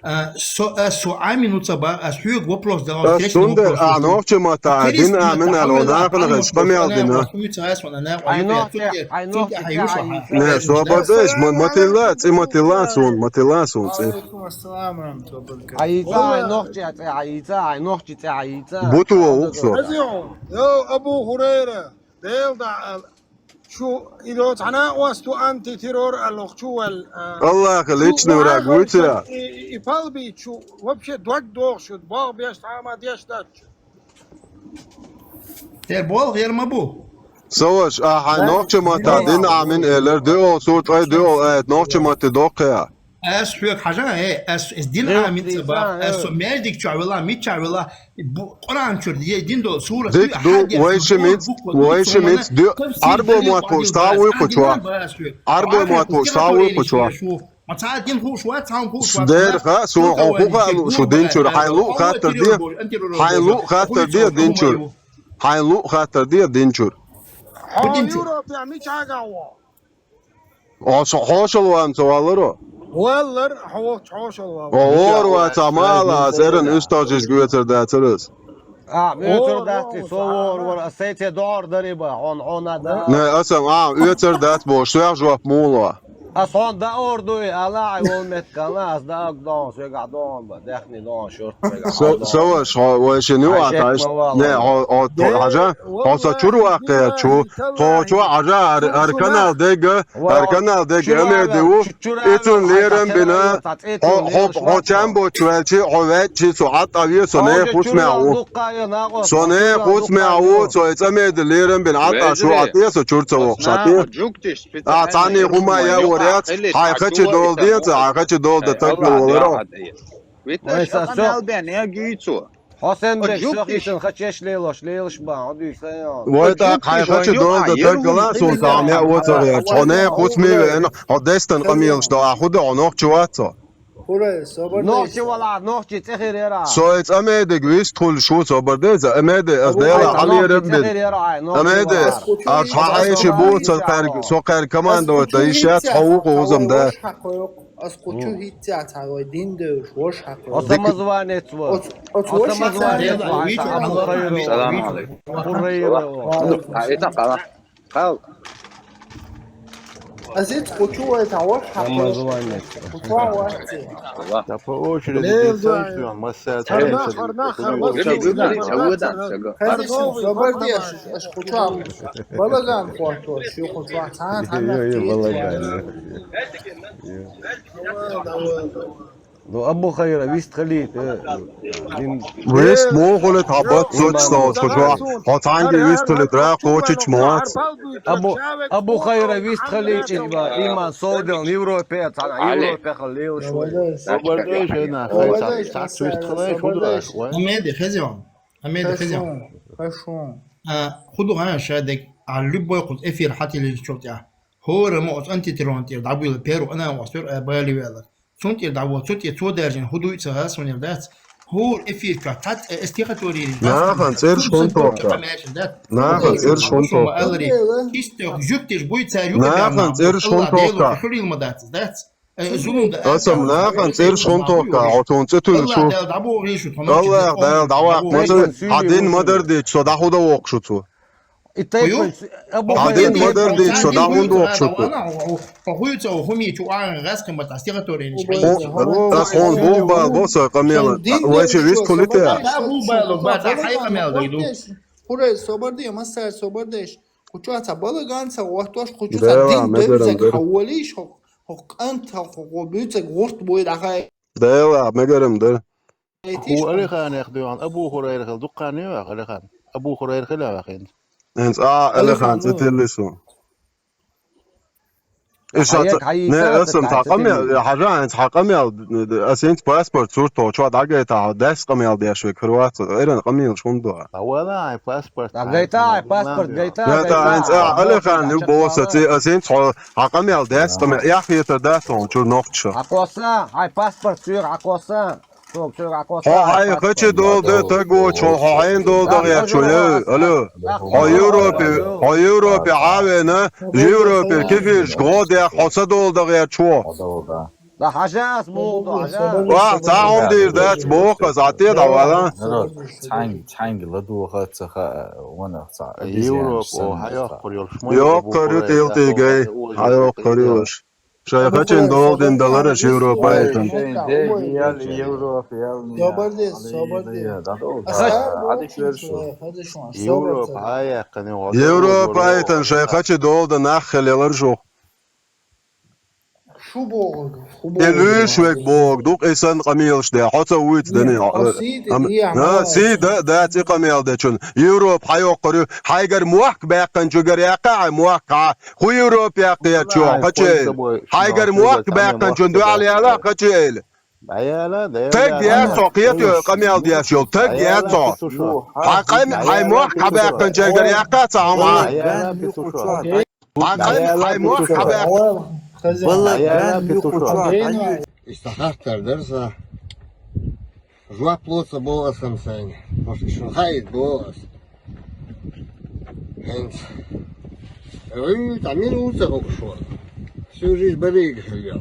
А, со, а, со Амину ца ба, а, хьоьга вопрос дала, а, интересный сунда, вопрос, а, нохча матта, дин амин ало, нахана гаш, къамел дина. Хьоьга ца ас вана, на, ай, нохча, ай, нохча, ай, ца, ай, не, ца, собар деш, ма-, матилла, ци матилла сун, матилла сун, ци. Алейкум ассалам ва рахматуллахи ва баракатух. Ай, ца, ай, нохча, ца, ай, ца, ай, нохча, ца, ай, ца. Бутула уксо. Йо, Абу Хурайра, дел да, Шу идо цхьана оасту антитеррор алох чу вал, а, Аллаха личный враг вуй цуя? И, и палби чу вообще дог дох шу, бог беш тама деш дач. Тер бол, ер ма бу. Саваш, а, хай нохча матта дин амин элер, дио сурт ай, дио ай, нохча матта докхя. Ас хьоьга хьажа, э, ас, эс дин амин ца ба, ас со мердик чу вела, мича вела, бу-, Къуръан чур, е дин до, сура, дик ду, вайши миц, вайши миц, ду, арбо мат по, ста вуй кучва. Арбо мат по, ста вуй кучва. Маца дин хуш ва, цан хуш ва. Дер ха, су хо ху ха лу, шу дин чур, хай лу хатар ди, хай лу хатар ди дин чур. Хай лу хатар ди дин чур. Хо Европе, мича гаво. Ош-, хьошал ван ца валаро? Валлар, хьо-, хьошал ван. О, ор ва ца мала, аз эрен уьстажиш гуьцар дацарас. А, муьцар даци, со вор, вор, а сайте дор дари ба, хьон, хьона да. Не, асам, а, уьцар дац бо, шуях жоп муло. А сон да ор дуй, ала, ай, вол мет кана, аз да аг дон, сога дон ба, дахни дон, шорт, сога дон. Саваш, хо, вай ши ню а таш. Не, хо, хо, хо, хажа, хо са чур ваккха чу, хо чу хажа, ар, ар канал дега, Ар канал дег амеди ву, ицун лерам бина, хо, хо, хо чам боч велчи, хо вечи, со ат ави, со не хус мяу. Со не хус мяу, со иц амеди лерам бин ат ашу ат я, со чурца вох шати. А цани хума я воряц, хай хачи дол дица, хай хачи дол да так на волеро. Витна, ой, шо са канал бен, я гюйцу. Хьо сен беш, сох ишан хачеш лелош, лелош ба, хьо дуй сан. Вай та хай хачи дол да тагала сун та ам я оцар я. Хьо не хус меве, хьо дестан къамийлш да, а худа хьо нохчи вацо. Хура, собар. Нохчи вала, нохчи цехир яра. Со эц амедег вист хул шу собар деза, амеде аз дела али раббин. Амеде аз хай ши бу со кар, со кар командовать да ишац хо узам да. Аз кучу хитця цавай дин девш, вош хакъо. О самозванец ва. О самозванец ва. О самозванец ва. Салам алейкум. Хурайра ва. А, это кала. Кал. Азиц кучу ва это вош хакъо. Самозванец. Кучу ва. Да по очереди десантион, масса. Харна, харна, харна. Хазичин собар деш, аш кучу. Балаган хвату, шу кучу. Цан, цан. Йо, йо, балаган. Ну, Абу Хайра, вист хилийта, э, дин. Вист мо хулит хабат соч соч хо. Хо цанги вист хилит ра кочич моац. Абу, Абу Хайра, вист хилийта, има, иман солдел Европе, цана Европе халил шо. Собар деш, э, на, хай са, са, вист хилай, шо да, ой. Амеди, хезион. Амеди, хезион. Хорошо. А, худу гана шадек, а, любой кус эфир хатили чотя. Хора мо оц антитеррон тир, дабуил перу, ана оц пер, а, бали вела. Цун тӀера дӀавола, цу тӀе цо даьржина, хӀу дуй ца гӀа, сунел дац. ХӀур эфир чу тац, э, эс тихо тӀорийрин дац. Нахан цӀерш хун тохта. Нахан цӀерш хун тохта. Алари, кистех жуктеш буй цар юга. Нахан цӀерш хун тохта. Хулил ма дац, дац. Э, зулам да, Аса нахана цӀераш хӀун тоха, хьо цунна цӀи туьллу шу? Аллах Дала дӀабохийша тхо нохчий. Аллах Дала дӀаваккха, хьо дин ма-дарра дича, со дӀахо дан воккхуш ву цо. И тайпа хьо дин ма-дарра дича, со дӀахо дан воккхуш ву цо. Хьо хуьйцу, хьо хӀума чу а гӀаскхи ма тӀа стихотворение. Аса хьуна боху бала бо со къамела, вай ши вист хули те? Бу бала, ба, цхьа хьай къамел дай ду. Хурай, собар де, массар собар деш. Кху чу цхьа балаган ца гӀоттош, кху чу цхьа дин девзаг хьаволийш, хӀокху кӀант, хӀокху буьйцаг гӀурт буй дахьа. Дела, мегарам дара. Ху Алиханех дуьхьал Абу Хурайра хила дуккха а ваха Алихан. Абу Хурайра хила ваха хӀинца. ХӀинца а Алихан цӀи тилли шу. Иша, не, аса цхьа къамел, хьажа, хӀинца хьан къамел, аса хӀинца паспорт сурто, чо дӀагайта, хьо дас къамел деш век, хорватца, эран къамелаш хӀунда дуа? А вала, ай паспорт. ДӀагайта, ай паспорт гайта. Не, та, хӀинца а Алихан ю боса, ци, аса хӀинца хьо, хьан къамел дас къамел, яхъетар дац хьуна, чуьра нохча. Хьакхосса, хьай паспорт чуьра хьакхосса. Хьо хьайн хачи дола де таг воцу, хьо хьайн дола дан гӀерташ ву, э, алло. Хьо Европе, хьо Европе Ӏа а вена, Европера кефирашка гӀо а даьхна, хьо са дола дан гӀерташ ву. Да хьажа ас муха ду, хьажа. Ва, цхьа хӀума дийр дац, боху аса, Ӏа тӀе дӀавала. Народ, цхьаьнга, цхьаьнга ладогӀа ца хаьа, ванах цхьа обезьян Европа, санна хьайоккхур йолуш ма ю, йоккхур ю, тӀелтӀигай, хьайоккхур ю уьш. Шайн хачина дола дин далараш Европа айтан. Европа, Европа, Европа, хьаяьккхина. Европа айтан, шайн хачи дола дан нах хила ялар шу. Шу боху, шу боху. Де луьйш век боху, дукъ и санна къамелаш де, хьо ца вуйца дани. Сий да, да, ци къамел дечун. Европа хьайоккхур ю, хьайгара мохк баьккханчугара яккха хьай мохк хьа. Ху Европа яккхиячо, хачей. Хьайгара мохк баьккханчун дуьхьал яла, хачей. Таг яц хьо, кхета къамел деш йолу, таг яц хьо. Хьан къам, хьай мохк хьан баьккханчуьнгара яккха ца хьо ма. Хьан къам, хьай мохк хьан баьккханчуьнгара. Иштта хаттар дара сан. Жоп лоцу боху аса-м сайна. Маша шуна хаийта боху аса. ХӀинца. Ой, там мин ву ца хууш вара. Всю жизнь барига хилла.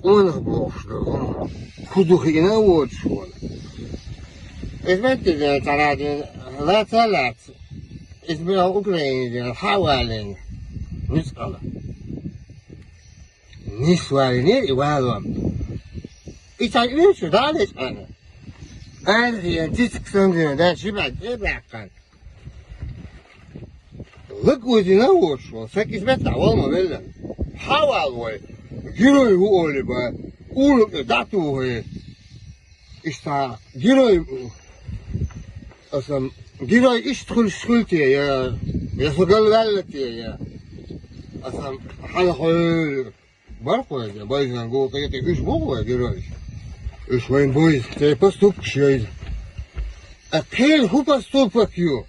Къонах бохуш ду хӀума. Ху ду хиъна а воцуш вара. Иза метте ден цара ден лаца а лаца. Иза бен Украине ден хьа а валийна. Нуьцкъала. Нисвалийна и валом. И цхьа уьйцу дӀа а лечкъана. Арахьа цициг санна, дас жимаьӀ тӀе а баьккхана. Лаг узина а воцуш волу, сан кисмет дӀа вала ма велла. Хьа а вала вай, герой ву олий бан, уллукъе дӀа а тухий. Иштта герой, аса герой иштта хуьлуш хуьлу те, я, я со галваьлла те, я. Аса хьалхойла. Бархойза, байзан гу кхетий, уьш бу вай геройш. Уьш вайн бойза, церан поступкаш йойза. А кхеран хӀун поступок ю?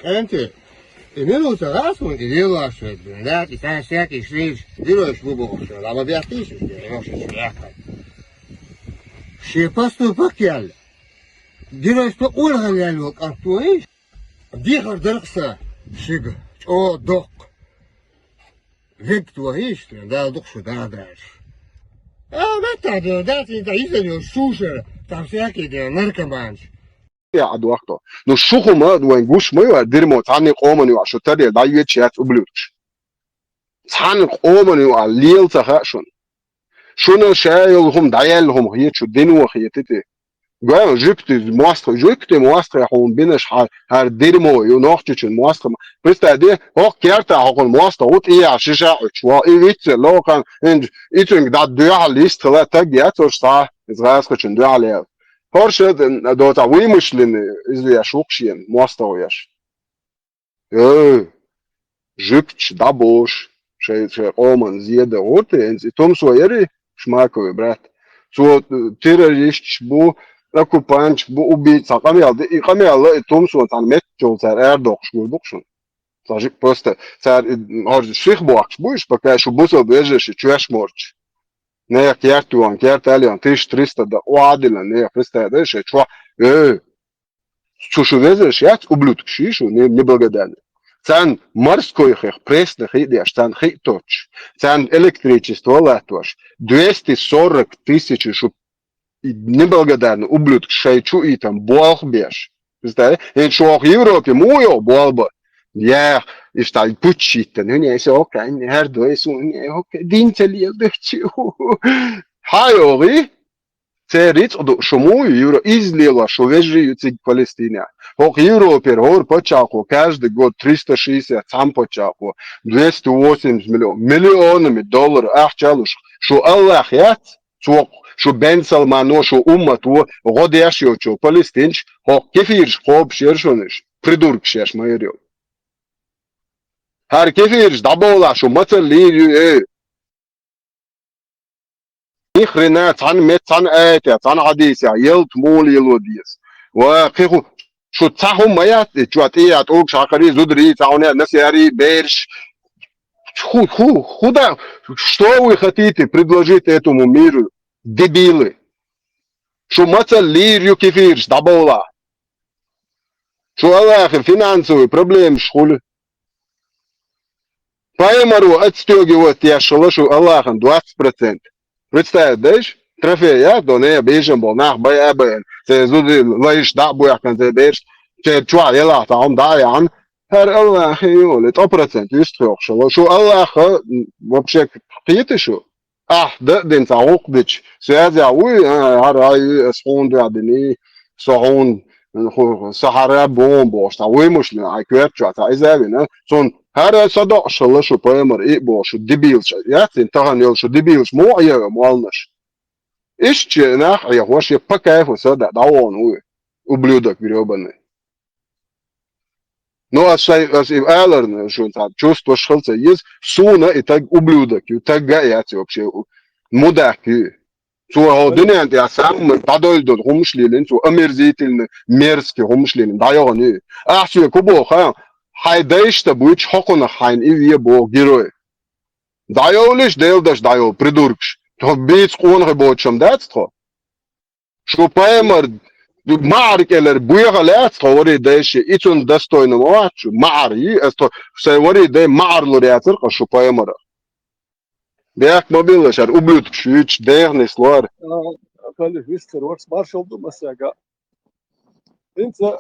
КӀанте, и минута гӀа суна и лелош вайга, да, и цхьа шаьркий шрийш, геройш бу бохуш, ла ма бехкийша, и нохчаш ваьккхина. Шен поступок яьлла. Геройш тӀе къоргӀан яьлла ван кӀант ву, иш? Дехар дарх сан шига, чӀогӀа доккха. Вегга тохийша, Дала дукха шу даха даьлча. А, меттахь дела, дац, и тӀе йизар йолу шушара, там всякий дела, наркоманаш. Я, а дохто. Ну, шу хӀума вайн гуш ма ю, дерьмо, цхьанне къоман ю, а шу таре дӀайоьдуш яц ублюдкаш. Цхьанне къоман ю, а лела ца хаьа шуна. Шуна ша йолу хӀума дӀаяьлла хӀума хета шу, дино хета те. Гой, жуьгти мостагӀа, жуьгти мостагӀа хьуна бинарш хьа-, хӀара дерьмо ю, нохчочун мостагӀа. Представь де, хӀокху кертахь хӀокхуьнан мостагӀа ву, тӀехьа шиша а Ӏуьттуш ву, и вицве лохарна, хӀинца и цуьнга дӀа дуьхьал йистхила, таг яц хӀорш цхьа, иза гӀазкхачун дуьхьал яьлла. ХӀорш а доцахь вуй мушлина иза еш ву-кх шена, мостагӀа еш. Э, жуьгташ дӀабош, шайн, шайн къоман зеда гӀур те, хӀинца и Тумсо яри, Шмаковый брат. Цо, э, террористаш бу, оккупанташ бу, убийца, цхьа къамел ди-, и къамел а и Тумсо цхьана меттачул цара арадоккхуш гур ду-кх шуна. Цхьа жи-, просто цара и, хӀорш ших бохкуш бу уьш, пока шу бусалба вежарша чоьш морчу. Нехан керта йогӀун, керта а леъна, тысяча триста да, охьа а диллина, нехан представь де шайн чохь, э, Цу шу везарш яц, ублюдкаш ю шу, не-, неблагодарный. Царна морской хих, пресный хи а деш, царна хи а тоттуш, царна электричество а латтош, двести сорок тысяч шу неблагодарный ублюдок шоай чу а там болх беш. Представь, хӀинца шух Европе муха йоах болх бан? Ях, иштта пуч йиттина, хӀуне аса окей, хӀара дой су, хӀуне окей, дин ца леладахчи. Хьа йогӀий? Церан рицкъ ду, шу муха ю Евро-, иза лелош шу вежарий ю цига Палестинехь. ХӀокху Европера хӀора пачхьалкхо каждый год триста шестьдесят, цхьана пачхьалкхо двести восемьдесят миллион, миллионами доллар ахча а луш, шу Аллах яц? Цо шу Бен Салмано, шу уммато гӀо деш йоцу Палестинчу хӀокху кефираш кхобуш яра шуна уьш, придуркаш еш ма яра йо. ХӀара кефираш дӀабовлахь, шу мацалла лийр ю, э. Ни хрена цхьана мет, цхьана аятехь, цхьана хьадисехь ялта муха лело деза? Ва кхин хӀу, шу цхьа хӀума ма яц, и чу тӀе а тӀулгаш хьакхарий, зударий, цхьа хӀума насарий, бераш. Ху, ху, худа, что вы хотите предложить этому миру, дебилы? Шу мацалла лийр ю кефираш дӀабовлахь. Шу Аллахе финансовый проблемаш хуьлу. Пайхамаро отстёгивать деш хилла шу Аллахана двадцать процент. Представь, дайш? Трофей, я, до нея бежан бо, нах бай а бай. Церан зударий лайш дӀа а боьхкина, церан бераш, церан чохь елахь цхьа хӀума дӀа а яхьна. ХӀара Аллахе йолу, сто процент юьстахь йоккхуш хилла. Шу Аллаха, м, вообще кхета шу? Ахь дан а дина цхьа гӀуллакх дича, связь а вуй, а, хӀара а ю, ас хьуна дуьхьа дина, со хьуна, ху, со хӀара а боху бохуш, цхьа вуй муш лина, хьайн коьрта чохь цхьа иза а вина, цунна хӀара а со доӀуш хилла шу пайхамар и а боху, шу дебилаш, яц, тахана йолу шу дебилаш муха а яра молланаш? Иштта шен нах а Ӏехош, я по кайфу са да, дӀавогӀу вуй, ублюдок грёбаный. Ну, ас шайн, ас и аларна, шуна цхьа чувствоваш хила ца еза, суна и таг ублюдок ю, таг а яц вообще, мудак ю. Цо хьо дуьнен тӀехь самма дӀадойла долу хӀумаш лелина, цо омерзительно, мерзкий хӀумаш лелина, дӀайогӀун ю. Ахь соьга хӀун боху, ха? Хьайн дайшта буьйцу хьокхунах хьайна и ве боху герой. ДӀайовлиш, Делан даш дӀайовла, придуркаш. Тхо бийца къонахий боцуш ма дац тхо. Шу пайхамар маӀар кӀелара боьха лаьцна тхо варий дайши, и цунна достойно ма вац шу, маӀар йий, аса тхо сайн варий дай маӀар лур яцара кху шу пайхамарах. Бехк ма билла шара, ублюдкаш юьйцуш, деха нислора. А, Халиф, вистхир варс маршалла ду массаьга. ХӀинца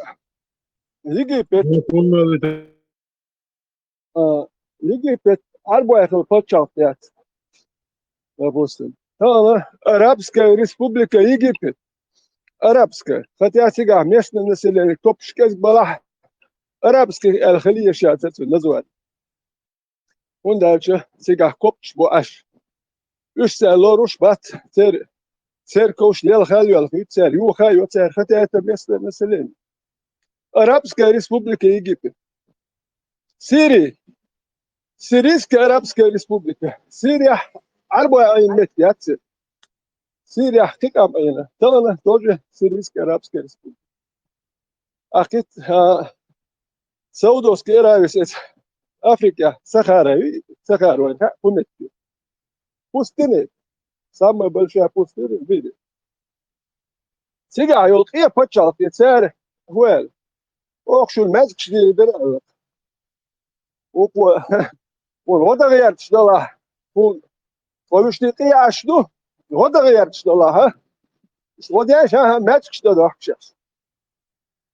Египет, а, Египет Ӏарбойхила пачхьалкх яц. Допустим, тахана Арабская Республика Египет. Арабская. Хотя цигахь местное население копчаш кӀезиг балахь, арабский аьлла хила еш яц цуьнан название. ХӀунда аьлча цигахь копчаш бу Ӏаш. Уьш цара лоруш бац, церан церковш лелха а лоьлхуьйту цара, юха а йо цара, хотя это местное население. Арабская Республика Египет. Сири. Сирийская Арабская Республика. Сирияхь Ӏарбой Ӏийна меттиг яц. Сирияхь кхин къам Ӏийна. Тахана тоже Сирийская Арабская Республика. Ахкит, а, Саудовская Аравия эца Африка, Сахара, Сахара вайн хьа, хӀун меттиг. Пустыня. Самая большая пустыня в мире. Цигахь йолу къен пачхьалкх, цара хӀун аьлла? Оха шуна маьждигаш дийр дара аьлла. Укхо, хӀун гӀо дан гӀерташ далахь? ХӀун, тхо уьш тӀе къен Ӏаш ду? ГӀо дан гӀерташ далахь, а? Уьш гӀо деш, хӀан-хӀа, маьждигаш дан дохку шаьш.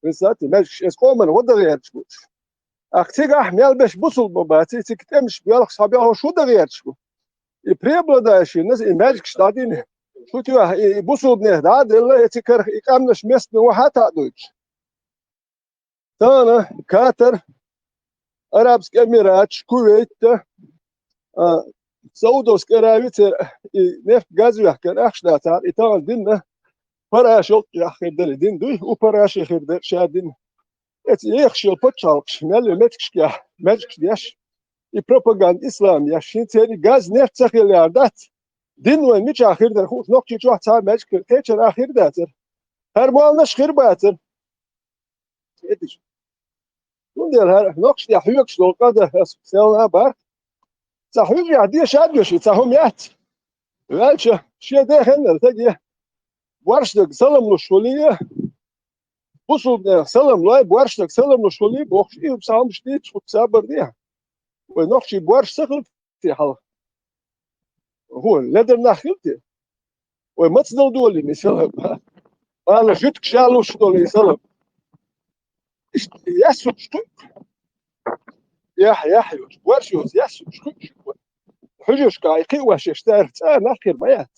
Представьте, маьждигаш, эс къоман гӀо дан гӀерташ бу уьш. Ахь цигахь мел беш бусулба баций, цига тӀемаш боьлхуш схьабоьлхуш хӀун дан гӀерташ бу? И преобладающий нас и маьждигаш дӀадина. Шу тӀехь и, и бусулбанех дӀа а делла, и цигара и къаьмнаш местный вахьа а таӀдуьйтуш. Тахана Катар, Арабский Эмираташ, Кувейт, а, Саудовская Аравия, церан и нефть, газ вехкар ахча дацахьара, и тахана дина парашал а хир дара, и дин дуй, у параши хир дара ша дин. Эца ехаш йолу пачхьалкхаш мел йолу меттигашкахь маьждигаш деш, и пропаганда ислам еш, хӀинца церан газ, нефть ца хилла яра дац. Дин вайн мичахь хир дара хууш, Нохчийчохь цхьа а маьждиг хир, кхечара а хир дацара. ХӀара молланаш хир бацара. Эдиш. Цундела хӀара нохчашна тӀехь хьоьгуш долу къа дан аса селла а бара. Цхьа хьуьжарехь деша а доьший, цхьа хӀума яц. Ваьлча, шен дехеннара стаге, ворхӀ стаг салам луш хуьлий, бусулба наха салам лой, боаршнаг салам луш хули, бохуш, и саумаш дийца хӀуца сабар де. Вай нохчий боарш ца хилти хьал. ХӀу, ледар нах хилти. Вай маца дал долий, мисала. Бала жуьтка ша луш долий, салам. Иштта ясуш шу. Яхь, яхь, йош. Боарш йош, ясуш шу. Хьуьжашка ай кхиъ ваш, еш цара цӀа нах хир ма яц.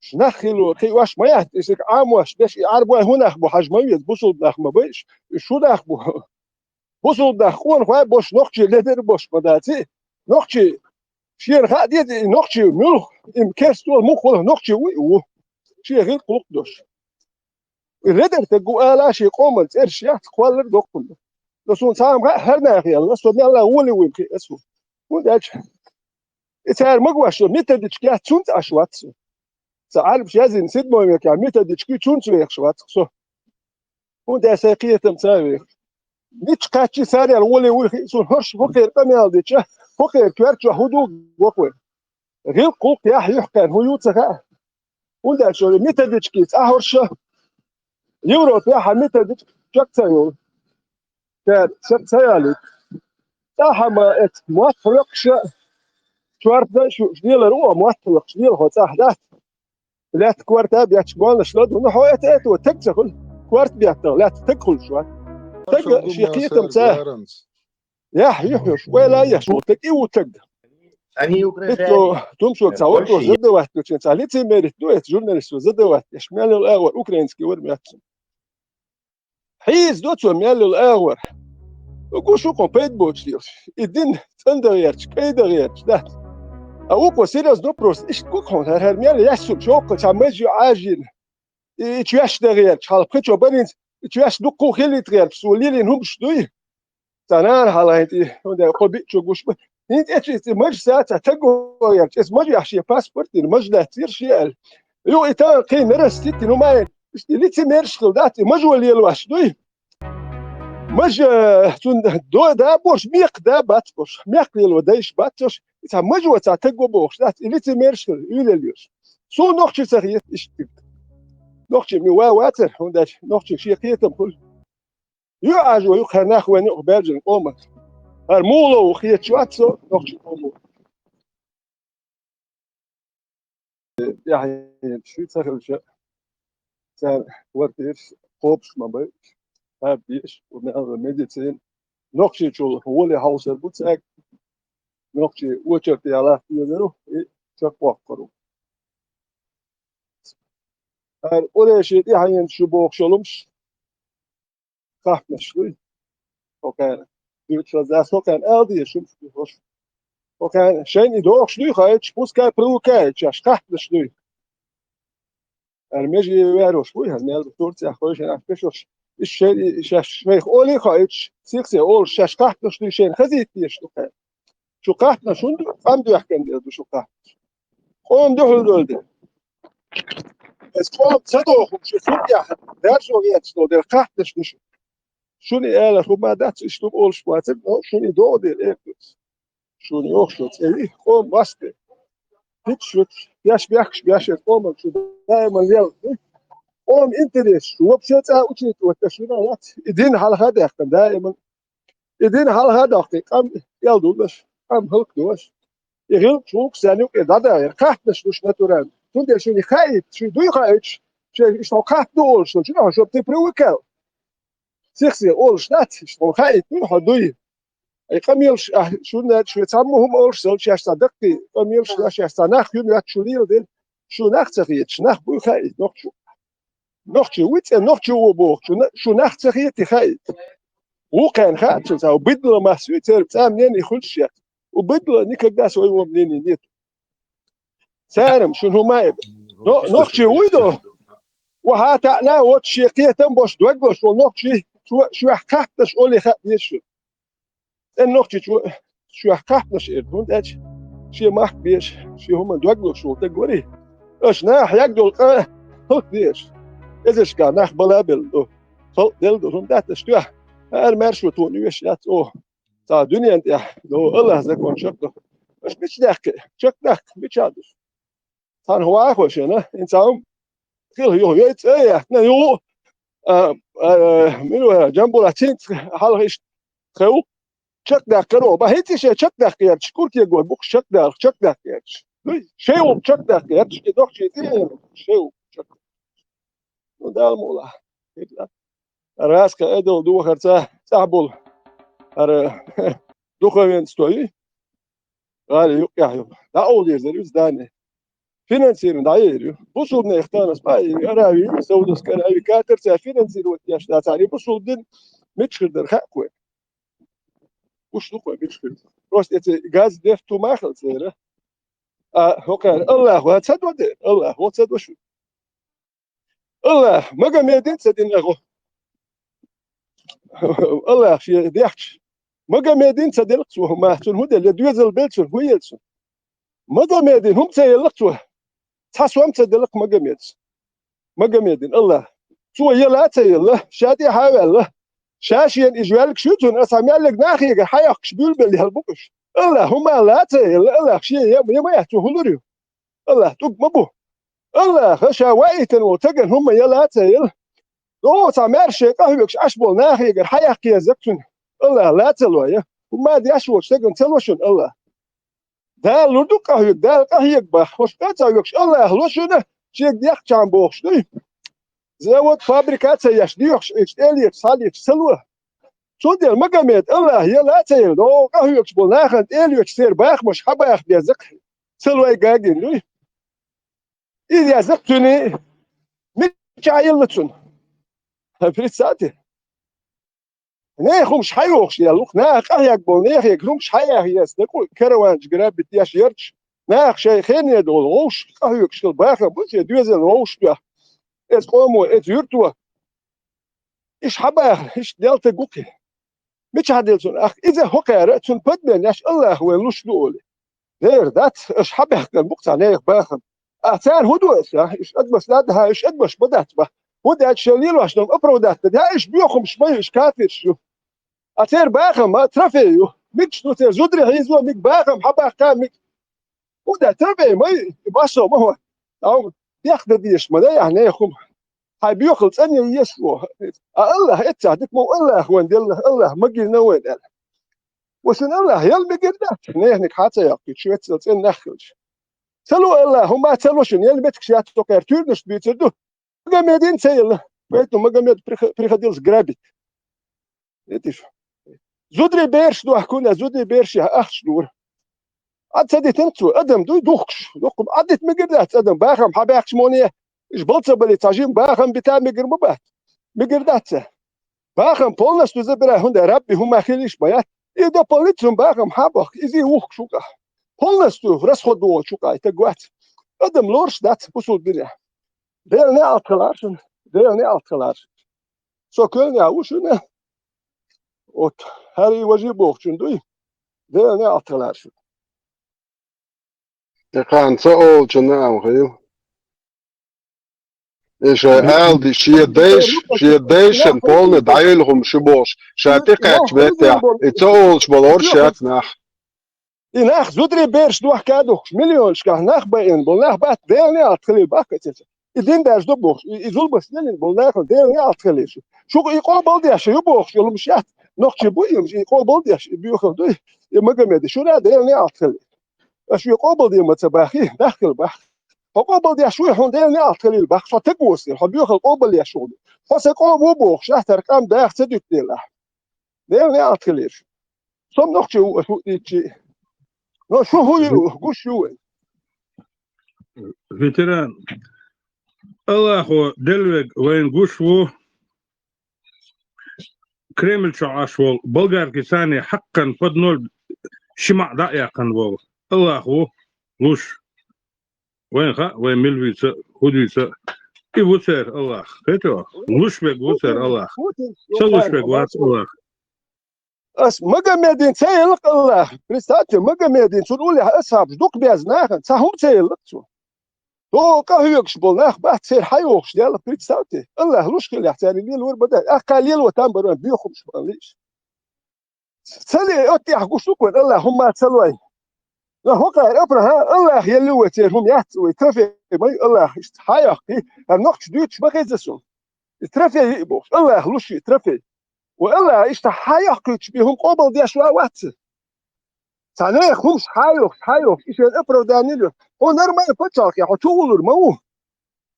Ш нах хило, кхиъ ваш ма яц, и сика Ӏамош, беш и Ӏарбой хӀун нах бу, хьаж ма веза, бусулба нах ма байш, и шу нах бу. Бусулба нах къонахой бош, нохчий ледар бош ма даци. Нохчий шена хаа деза, и нохчий муьлх, им керстол мух хула нохчий ву и ву. Шен гӀилкх лукх дош. И ледар таг ву ала шен къоман цӀерш яц, кхоллар доккхунна. Но суна цхьа ам хаьа хӀара нах елла, со мелла гӀоли вуйна хи эсу. ХӀунда аьлча и цара магош со методичка яц, цунца Ӏаш вац со. Ца Ӏарбаш язйина седьмой векехь методичка цунца вехаш вац со. ХӀунда аьлча сайн кхетам ца вехаш. Мича кхаччи сарел воле вуй хи, цун хӀорш хӀокхера къамел дича, хӀокхера коьртачохь хӀу ду гохве. ГӀилкх гӀулкх яхь юхкхаьрна хӀу ю ца хаьа. ХӀунда аьлча методички цӀа хӀорша, Европа яхьа методичка чак ца йолу. Цара ца, ца ялийта. ЦӀа хьама эца мотт хьоькхуша, чорта дай шу лелар ву, мотт хьоькхуш лела хьо цӀахь дац. Лаьтта корта бетташ болнаш ладу, ну хьо эта эта таг ца хуьлу. Корта беттах лаьтта таг хуьлуш вац. Таг ши кхетам ца. Яхь, юхь, юхь, вай ла еш, ву таг и ву таг. Они Итто угрожают. Тумсо ца вото задавать ду, ца лицемерить ду, эта журналисту задавать, еш мелил агӀор украинский вар метту. Хьийза до цо меллал агӀор. Гуш ву кхо пайда боцуш лелаш. И дин цӀандан гӀерташ, кӀайдан гӀерташ дац. А вукхо серьёзно просто иштта гу кхуьнан, хӀара, хӀара мел яьссур чоккха цхьа мажа ю Ӏажийна. И, и чоьш дан гӀерташ, хьалха пхи чо баринца, и чоьш дуккха хилийта гӀерташ, цо лелийна хӀумаш дуй? Цхьа нана хьалаайта и, хӀунда кхо биъ чу гуш бу. ХӀинца эцу иза мажа саца таггоярча, эцу мажа яхь шен паспорт дина, мажа лаьццера шен аьлла. Юха и тагӀа кхин нарастит, ну, ма, и лицемерш хила дац, и мажо лелаваш дуй. Мажа, цунна до да бош, мекх да бац бош, мекх лело дайш бац бош, и цхьа мажо цхьа тагго бохуш дац, и лицемерш хила, уьйлаллаш. Суна нохчи ца хета иштта. Нохчи ми ва вацар, хӀунда аьлча нохчи шен кхетам хуьлу. Ю Ӏажо, ю хӀара нах вайн юкъа баьржина къоман. ХӀара муха ло ву хеташ вац со, нохчи къомо. Яхье, шуьца хилча, цара квартираш кхобуш ма бай, хьаб йиш, у мел медицина. Нохчийчул гӀоле хьовсар бу цаьрга. Нохчий очерк ялахь дезар ву, и чекхваккхар ву. ХӀара къуреший тӀаьхьенца шу бохуш йолумаш хапнаш дуй. Окей. Дуьйцу шозза, окей, ала деза шуна. Окей, шайна и дохуш дуй, хаьтташ, пускай привыкает, шаьш хапнаш дуй. ХӀара меже ваьраш буй, хӀара мел Турцехь хой шайна пешош. Иш шай, и шаьш шайх олий хаьтташ, сихсе олуш, шаьш хапнаш дуй, шайна хазийта дезаш ду кхаьа. Шу кхаьхьнаш хӀунда къам доьхкина дела ду шу кхаьхьнаш? Къоман дуьхьал долу дела. Эс къоман ца дохуш, и хӀунда яхьа, даржо вецаш долу дела кхаьхьнаш ду шу. Шуна и алар хӀума дац, иштта хӀума олуш вацара, но шуна и догӀу дела, э, шуна йохуш йолу цӀе йи, къоман васт де. ХӀинца шуьца, беш бехкаш беш, э, къоман шу даиман лел. Къоман интерес шу вообще цӀа учить ватта шуна вац. И дин хьалха даьккхина даиман. И дин хьалха доккхий, къам кӀел дуллаш, къам хӀалкдолуш. И гӀилкхаш вукху саьнна юкъе дӀадахьара, кхаьхьнаш луш натурально. Цундела шуьга хаийта, шуьга дуй хаийташ, шайн иштта хьо кхаьхьна ду олуш, шуна хьо шуьга тӀе привыкал. Сихсе олуш дац, иштта хьо хаийта дуй, хьо дуй. Ай къамелаш, а, шуна шуьга цхьамма хӀума олуш, сан шаьш цхьа даккхий къамелаш, шаьш цхьа нах хӀуьма яц шу леладелла. Шу нах ца хеташ, нах буй хаийта нохчо. Нохчи ву цӀе, нохчи ву бохучу, шу нах ца хетий хаийта. Вукхарна хаьа цу цхьа, бидла масса ю, церан цӀа мнение хуьлуш яц. У бидла никогда своего мнения нет. Царам шуна хӀума а. Но, нохчи вуй до? Ву хьа таӀна, вот шен кхетам бош, доглаш волу нохчи, шу, шуьх кхаьхьнаш олий хаьа деза шуна. ЦӀена нохчичо шуьх кхаьхьнаш эр, хӀунда аьлча шен махка безаш, шен хӀуманна доглуш волу стаг варий? Аша наха хьегна долу къа халкъ дезаш. Эзаршка нах бала а белла ду, халкъ делла ду, хӀунда дац аша тоьхна? ХӀара маьршо тхуна оьшуш яц оха. Цхьа дуьнен тӀехь до, Аллах закон чекхдо. Аша мича даьккхи? Чекхдаккха, мича а ду? Цхьана хӀун ваха шена, хӀинца хӀума хила юха йой цӀа а яхна, юха А, а, мила вара, Джамбула, цинц хьалха иштта тхев чакхдаккхар оха. Ба хӀинца шайн чакхдаккха гӀерташ, куртегор букхаш чакхдалах, чакхдаккха гӀерташ. Ну, шайн ву чакхдаккха гӀерташ, и дохчий тӀе шайн ву чакхдаккха. Ну, Дала мула. Раска эдал духарца цӀахь болу. Ара духовенство ю. ГӀали юккъехь ю. ДӀаовла дезар ю здание. Финансирование дӀаер ю. Бусулбанех танас баъ ю. Аравия ю, Саудовская Аравия, Катар цара финансировать деш дац. Ари бусулбанин мичхир дар хаьа кхой. Уш ду кхой мичхир. Просто эци газ, нефть ту ма хилла церан. А, хӀокхара Аллах ва ца до де, Аллах ва ца до шу. Аллах, Магомедин ца дина гӀо. Аллах шен дехча. Магомедин ца делла цо хӀума, цунна хӀун делла, я доьзал белла цунна, хӀун елла цунна. Магомедин хӀума ца елла цо. Цхьа сом ца делла Магомедс. Магомедин, Аллах. Цо ела а ца елла, ша тӀе хьа а ваьлла. Ша шена и жоьллигаш ю цунна, аса меллиг нахегара хьаяккхаш буьлбелла ял бу уьш. Аллах, хӀума ала а ца елла, Аллах шен я, я ма яц, цо хӀун лур ю? Аллах тӀуг ма бу. Аллаха ша ваийтина волу цаган хӀума яла а ца елла. ДогӀу цхьа маьрша шайн къахьоьгуш Ӏаш болу нахегара хьаяккха еза цунна. Аллах ла а ца ло я. ХӀума деш волчу цаган ца ло шуна Аллах. Дала лур ду къахьоьгу, Дала къахьега баха. ХӀорш къа а ца хьоьгуш Аллах ло шуна, шега дехча бохуш дуй. Завод, фабрика а ца еш, доьхуш Ӏийча, тӀелеча, схьалеча ца ло. Цундела Магомед Аллах яла а ца елла, догӀу къахьоьгуш болу нахана тӀелеча церан бахамаш хьабаха беза-кх. Ца лой гагина дуй. Иза яздакъ цуьнан мичахь елла цунна. Представьте. Нехан хӀумаш хьайохуш ял ву-кх, наха къахьегна болу нехега хӀумаш хьаяха еза дакъу караванчу грабит деш ярташ, наха шайн хене долу вовшашка къахьоьгуш хила бахам бу шен доьзал вовшашка. Эцу къомо, эцу юрто. Иша хьабахара, иша делтаг ву-кх. Мичахь делла цунна ахка? Иза хӀокхара цунна падмен еш Аллаха вайн луш ду олий. Дера дац, аша хьабаьхкина бу-кх цхьа нехан бахам. А цара хӀун ду аса? Иша адамаш дац, хьан иша адамаш ма дац бах. ХӀунда аьлча шайн лелош долу оправдать дан, хьан иша боьхамаш ма ю, иша кафирш ю. А церан бахам ма трофей ю. Мигаш ду церан зударий хьийзо, миг бахам хьабаккха, миг. ХӀунда трофей ма ю, и башо ма хӀо. Ау, дехна дезаш ма дай ахьа нехан хӀума. Хьайн боьхалла цӀанъян езаш ву. А Аллах эццахь дика ма ву, Аллах вайн делла, Аллах магийна вайн аьлла. Ва шуна Аллах ял мегар дац, неханиг хьан ца яккхийта, шу эццал цӀена нах хилча. Ца ло Аллах, хӀума ца ло шуна, ял меттигаш яц цо кхаьра, туьйранаш бийцар ду. Магомедин ца елла, поэтому Магомед прих-, приходилось грабить. Видишь? Зударий бераш дохкуна, зударий бераш яхьа ахча дура. Ӏад ца дитина цо, адам дуй духкуш. Духкуш Ӏад дита мегар дац адам, бахам хьабаьккхачу моне, иш бал ца бале, цхьа жима бахам бита мегар ма бац. Мегар дац ца. Бахам полностью забирай, хӀунда Рабби хӀума хилиш ма яц. И дополнительно бахам хьабохку, изий вухкуш ву-кх. Полностью расход волчу-кх, и таг вац. Адам лоруш дац, бусул динехь. Делан неӀалт хилар шуна, Делан неӀалт хилар шуна. Со кхоьллина ву шуна. Вот, хӀара и важи бохучун дуй, Делан неӀалт хилар шуна. И кхана ца олучунна а ма хила. И шайн ала ди, шен дайш, шен дайшан полна дӀайолу хӀума шу бохуш, ша тӀекхаьчча меттехь, и ца олуш болу орш яц нах. И нах зударий бераш дохка а духкуш, миллионашкахь нах байина болу нах бац, Делан неӀалт хилийла баккха а ца. И дин даьржа ду бохуш, и, и зулбаш лелийна болу нахана Делан неӀалт хилийла шу. Шух и къобалдеш ю бохуш, йолу хӀумаш яц, нохчий бу и, и къобалдеш, и боьхал дуй, и Магомеда, шуна Делан неӀалт хилийла. Аша ве къобалде ма ца бахий, дахкал бах. Хьо къобалдеш вуй, хьуна Делан неӀалт хилийла бах, со тагосийла, хьо боьхал къобалдеш ву. Хьо сан къома ву бохуш, ахтар къам даха ца дуьту делахь. Делан неӀалт хилийла шу. Со нохчий ву, аша ву дийцчий. Но шу хӀун ю, гуш ю вай. Ветеран. Аллахо делвег вайн гуш ву. Кремль чохь Ӏаш волу болгарский царний хьаккхана под ноль ши маӀа дӀа а яьккхина волу. Аллах ву луш. Вайн хаьа, вайн мила вуьйцу а, хӀун дуьйцу а. И ву церан Аллах. Хетий хьо? Луш верг ву церан Аллах. Ца луш верг вац Аллах. Ас Магомедин ца елла-кх Аллах. Представьте, Магомедин цунна уллехь асхьабаш дукха безна нахана, цхьа хӀума ца елла-кх цо. ДогӀу къахьоьгуш болу нах бац церан хьайохуш Делла, представьте. Аллах луш хилехь, царна лелор бан дай. Ахкха лело там бара вайн боьхамаш бан лиш. Ца ле, оттехь гуш ду-кх вайн Аллах, хӀумма ца лой. Ва хӀокхара Абрахьа, Аллах елла вай церан хӀума яц вай, трофей ма ю Аллах, иштта хьайоккхий, хӀара нохчаш дуьйцуш ма хеза суна. И трофей и бохуш, Аллах луш и трофей. Ва Аллах иштта хьайохкуьйтуш би хӀума къобалдеш вац. Цхьа нех хӀумаш хьайохуш, хьайохуш, и шен оправдание ло. Хьо нормально паччалкхе, хьо чу улур ма ву.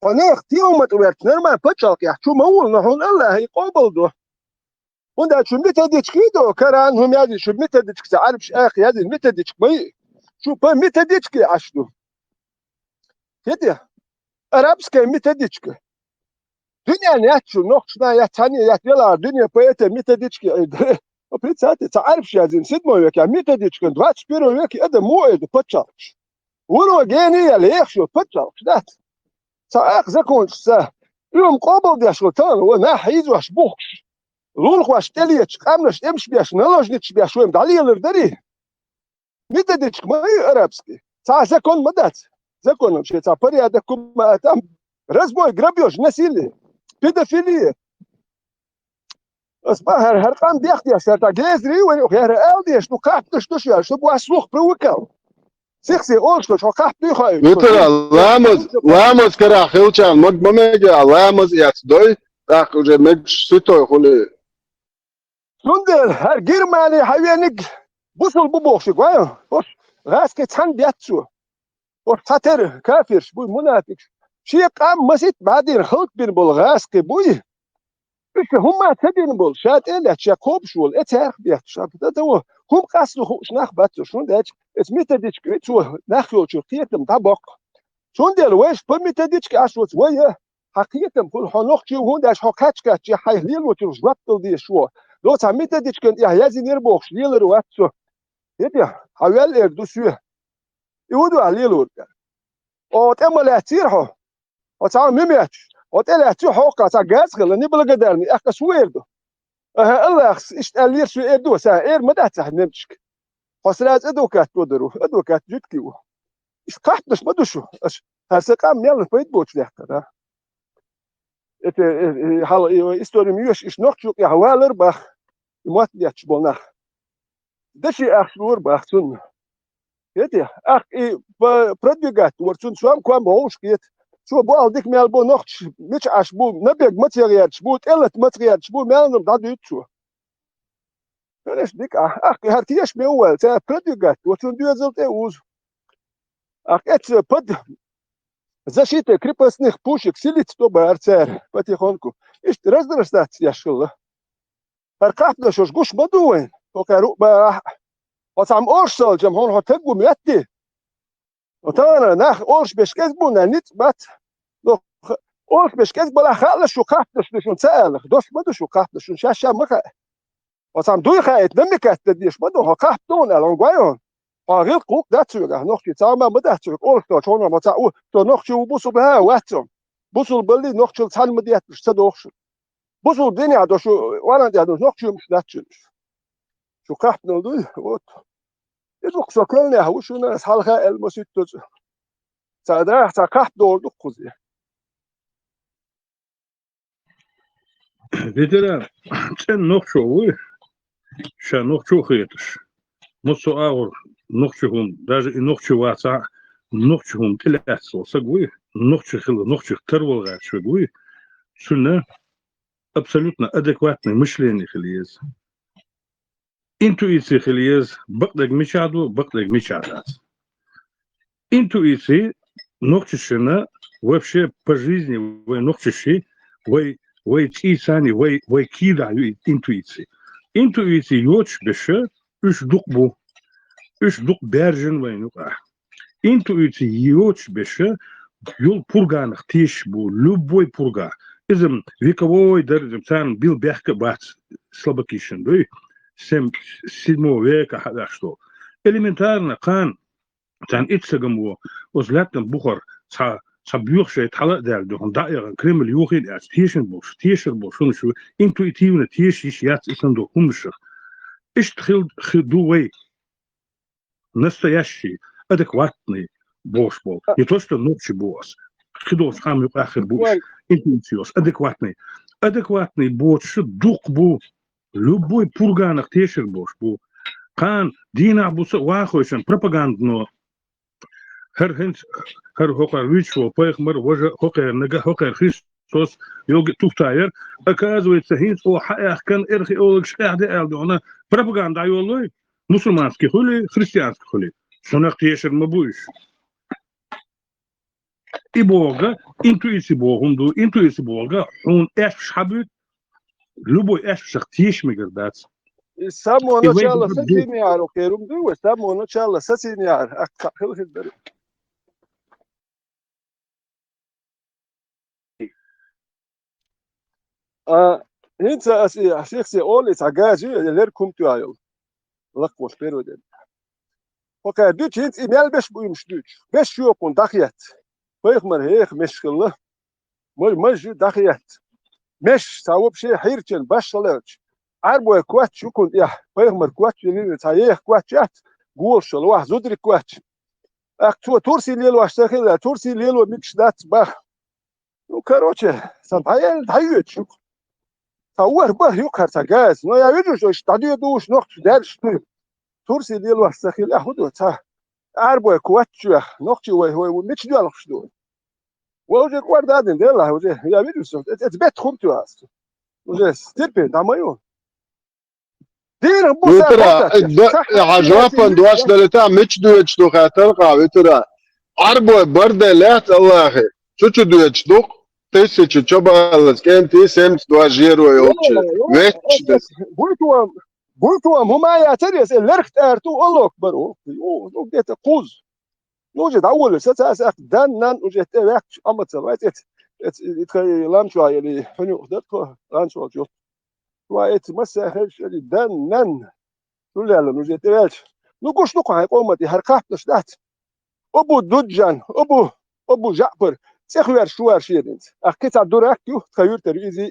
Хьо нех тиомат верч нормально паччалкхе, чу ма улу, но хьуна Аллах и къобалдо. ХӀунда аьлча методичка до, Коран хӀума язйина, шу методичка, ца Ӏарбаш аьхка язйина методичка ма йиъ. Шу по методичке Ӏаш ду. Хетий? Арабская методичка. Дуьнен яц шу, нохчашна яц, цхьанне яц, велар дуьне по этой методичке. О, представьте, ца Ӏарбаш язйина, седьмой веке, методичка, двадцать первый веке, эда мо эда паччалкхаш. Вуно гений я лех шу, паччалкхаш дац. Ца ах закончца. Уьм къобалдеш ву тан, ва нах хьийзош бухкуш. Лулхош тӀелеташ, къамнаш тӀемаш беш, наложничаш беш вайм дӀалелар дарий? Методичка ма ю арабский. Цхьа закон ма дац. Законом ше цхьа порядок ма а там. Разбой, грабеж, насилие, педофилия. Ас ма хӀара, хӀара къам бехтеш, хӀара тӀа гезри вай, хӀара ала деш, ну, кхапташ ду шуьга, чтобы вас слух привыкал. Сихсе олуш долчу хьо кхаптуй хьо. Витара, ламаз, ламаз карахь хилчарна маг ма мега, ламаз эцна дой, тӀаккха уже мегаш ситой хуьлий. Цундела хӀара Германи хьан вениг бусул бу бохуш, гой, хӀорш гӀаьски цхьаьна бетташ ву. ХӀорш цхьатера кафирш буй, мунафикаш. Шен къам масийтта бӀаьдийна халкъ бина болу гӀаьски буй. Уьш хӀумма ца дина болу, ша тӀе а лаьцна, ша кхобуш волу, э, царах бетташ, ша дан дан ву. ХӀума къаста хууш нах бац цо, шуна даьлча, эца методичка уьцо нах йолчуьра кхетам дӀабоккху. Цундела вайша по методичке Ӏаш вац вай, я, хьан кхетам хуьлу, хьо нохчи ву, хӀунда аьлча хьо кхаьчча-кхаьчча, хьайн лелочуьра жоп дала дезаш ву. Доцахь методичкан тӀехь язйинера бохуш, лелар вац цо. Хетий, хьан вел эр ду соь. И ву ду ахь лелорг. О, тӀе ма лаьццийра хьо. Хьо цхьа муьметташ, хьо тӀелаьцци хьокху цхьа газ хила, неблагодарный, аьхка су эр ду. Аха, Аллахс иштта аьллера, су эр ду, сан эр ма дац ахь немчашка. Хьо сразу адвокат во дару, адвокат жуьтки ву. Иштта кхапташ ма ду шу, аш, хьан сан къам мел пайда боцу вехкара. Это, э, э, хьала, э, история миош, иш нохчу юкъехь валар бах, и мотт бетташ болу нах. Даши ахча лора бах цунна. Хетий, ахь и п-, продвигать вара цунна, сом ком вовшах кхета. Цо бу аьлла дика мел бу, нохчаш мича Ӏаш бу, набег маца гӀерташ бу, тӀелат маца гӀерташ бу, мел нур дӀадуьйцу цо. Конечно, дика ахь, ахь и хӀара теша ме ву ваьлла, цара продвигать вара цунна доьзал тӀе а узу. Ахь эца под защитой крепостных пушек селиться тобара цара потихоньку. Иштта разрастаться еш хилла. ХӀара кхаьпнашуш гуш ма ду вайн, хӀокхаьру а бахьа. Хьо цхьамма олуш ца хилчам, хьуна хьо таг ву моьттий? Хьо тахана нах олуш беш кӀезиг бу, нах ницкъ бац. Но х-, олуш беш кӀезиг балахь хаалаш шу кхаьпнаш ду шуна ца алах. Дос ма ду шу кхаьпнаш, шуна шаьш ша ма хаьа. Хьо цхьамма дуй хаийта, намекать дан деш ма ду, хьо кхаьпна дуна аьлла, хьуна гой хьуна. Хьо гӀиллакх гӀуллакх дац соьгахь, нохчий, цхьамма ма дац соьгахь, олуш долчу хьуна, хьо цхьа у, со нохчи ву бусулба а вац со. Бусулба балли нохчил цхьаьна ма детташ ца дохуш. Бусулба динехь долуш, валан тӀехь долуш нохчий муш дац шуьнаш. Шу кхаьпнал дуй, вот. И дукха со кхелнехь ву шуна, ас хьалха аьлла ма суьттаза. Цхьа даха, цхьа кхаьпна догӀу дукха кхузе. Ветеран, цӀена нохчо вуй, ша нохчо а хеташ. Массо а агӀор нохчи хӀума, даже и нохчи вацахь, нохчи хӀума тӀелаьцна саг вуй, нохчи хила, нохчех тарвала гӀерташ верг вуй, цуьнан абсолютно адекватное мышление хила еза. Интуици хила еза, бакъдерг мичахь ду, бакъдерг мичахь дац. Интуици нохчашна вообще по жизни вай нохчаши, вай, вай цӀийцани, вай, вай кийдахь ю и интуици. Интуици йоцуш беша, уьш дукха бу. Уьш дукха баьржина вайн юкъахь. Интуици йоцуш беша, юл пурганах тешаш бу, любой пурга. Иза вековой дара, иза царна бил бехка а бац, слабакишна дуй, семь, седьмого века хьадаьш долу. Элементарно, кхана, царна итт сагам во, оцу лаьттан бухара цхьа, цхьа боьха шайта хьала а даьлла дуьхьал, дӀа а яхана, Кремль юхийна аьлча, тешина болуш, тешар болуш, хӀунда шу интуитивно тешаш йиш яц и санна долу хӀуманашах. Иштта хила, хи-, ду вай. Настоящий, адекватный бохуш болу. Не то, что нохчи бу ас. Кхидолчу хьама юкъахь хир бу уьш. Интуициос, адекватный. Адекватный боцуш дукха бу. Любой пурганах тешар болуш бу. Кхана дийнахь буса а вахойшан пропагандано. ХӀара хӀинца, хӀара хӀокхара вуьйцуш волу пайхамар, важа хӀокхара нага, хӀокхара Христос Цо йоги тухтаяр, оказывается, хӀинца оха хьаэхкан археологаш къаьхьа де аьлла дугӀана пропаганда йоллой, мусульманский хули, христианский хули. Сунах тешар ма бу уж. И бога, интуиция бохун ду, интуиция бога, хьун эшпаш хьабуьт, любой эшпашах тешмигар дац. И само И вай начало ду- сатинияр, окей, рум ду, само начало сатинияр, а ка-, хил хил дар. А, хӀинца ас и, а, сихсе оли, ца гази, лер кумтуайол. Лаквош переводен. Пока дучи хӀинца и мел беш бу имш дучи. Беш йокун дахъят. Пайхмар хех меш хилла. Мой мажи дахъят. Меш, ца вообще хирчен баш халач. Арбой квач юкун я. Пайхмар квач лили, ца ех квач ят. Гол шал вах зудри квач. Ах, цо Турси лелош ца хила, Турси лело микш дац бах. Ну, короче, сан дӀаял, дӀайоьдуш ю. Ца вар бах юкхар ца газ. Но я вижу, что иш дӀадоьдуш нохчу даьрш туй. Турси лелош ца хила, хӀу ду, ца арбой квач чуях, нохчи вай, вай, вай, мич доьлхуш ду. Вай уже квар дадин, дела, уже, я вижу, что это, это бет хум тю ас. Уже стерпи, да мою. Дийрах бу Витара, сахьат да, дац. Хьажопан дош далита, мич дуьйцуш ду хаттар кха, витара. Арбой бардай лаьц Аллахе. Чу-чу дуьйцуш ду, тысяча чобаллац, кенти семц дуаш жеро йолчу. Векч дес. Буйтуам, буйтуам, хӀума яцар эс, э, лерх тӀарту, Аллах бару. О, ну, где-то куз. Ну, уже довольно, сейчас, сейчас, дан, нан, уже те векч, амацал, вай, эц, эц, эц, ламчуа или хуню, да, то, ранчуа, чё. Ва эци масса хӀерш ари дан нан. Суллялан уже тӀеваьлча. Ну, гуш ду-кх хьайн къоман тӀе, хӀара кхаьпнаш дац. Абу Дуджан, Абу, Абу Жаъпар, цӀе хӀоьрш шу вар шеринца. Ах, кхин цхьа дурак ю, тха юьртара иза,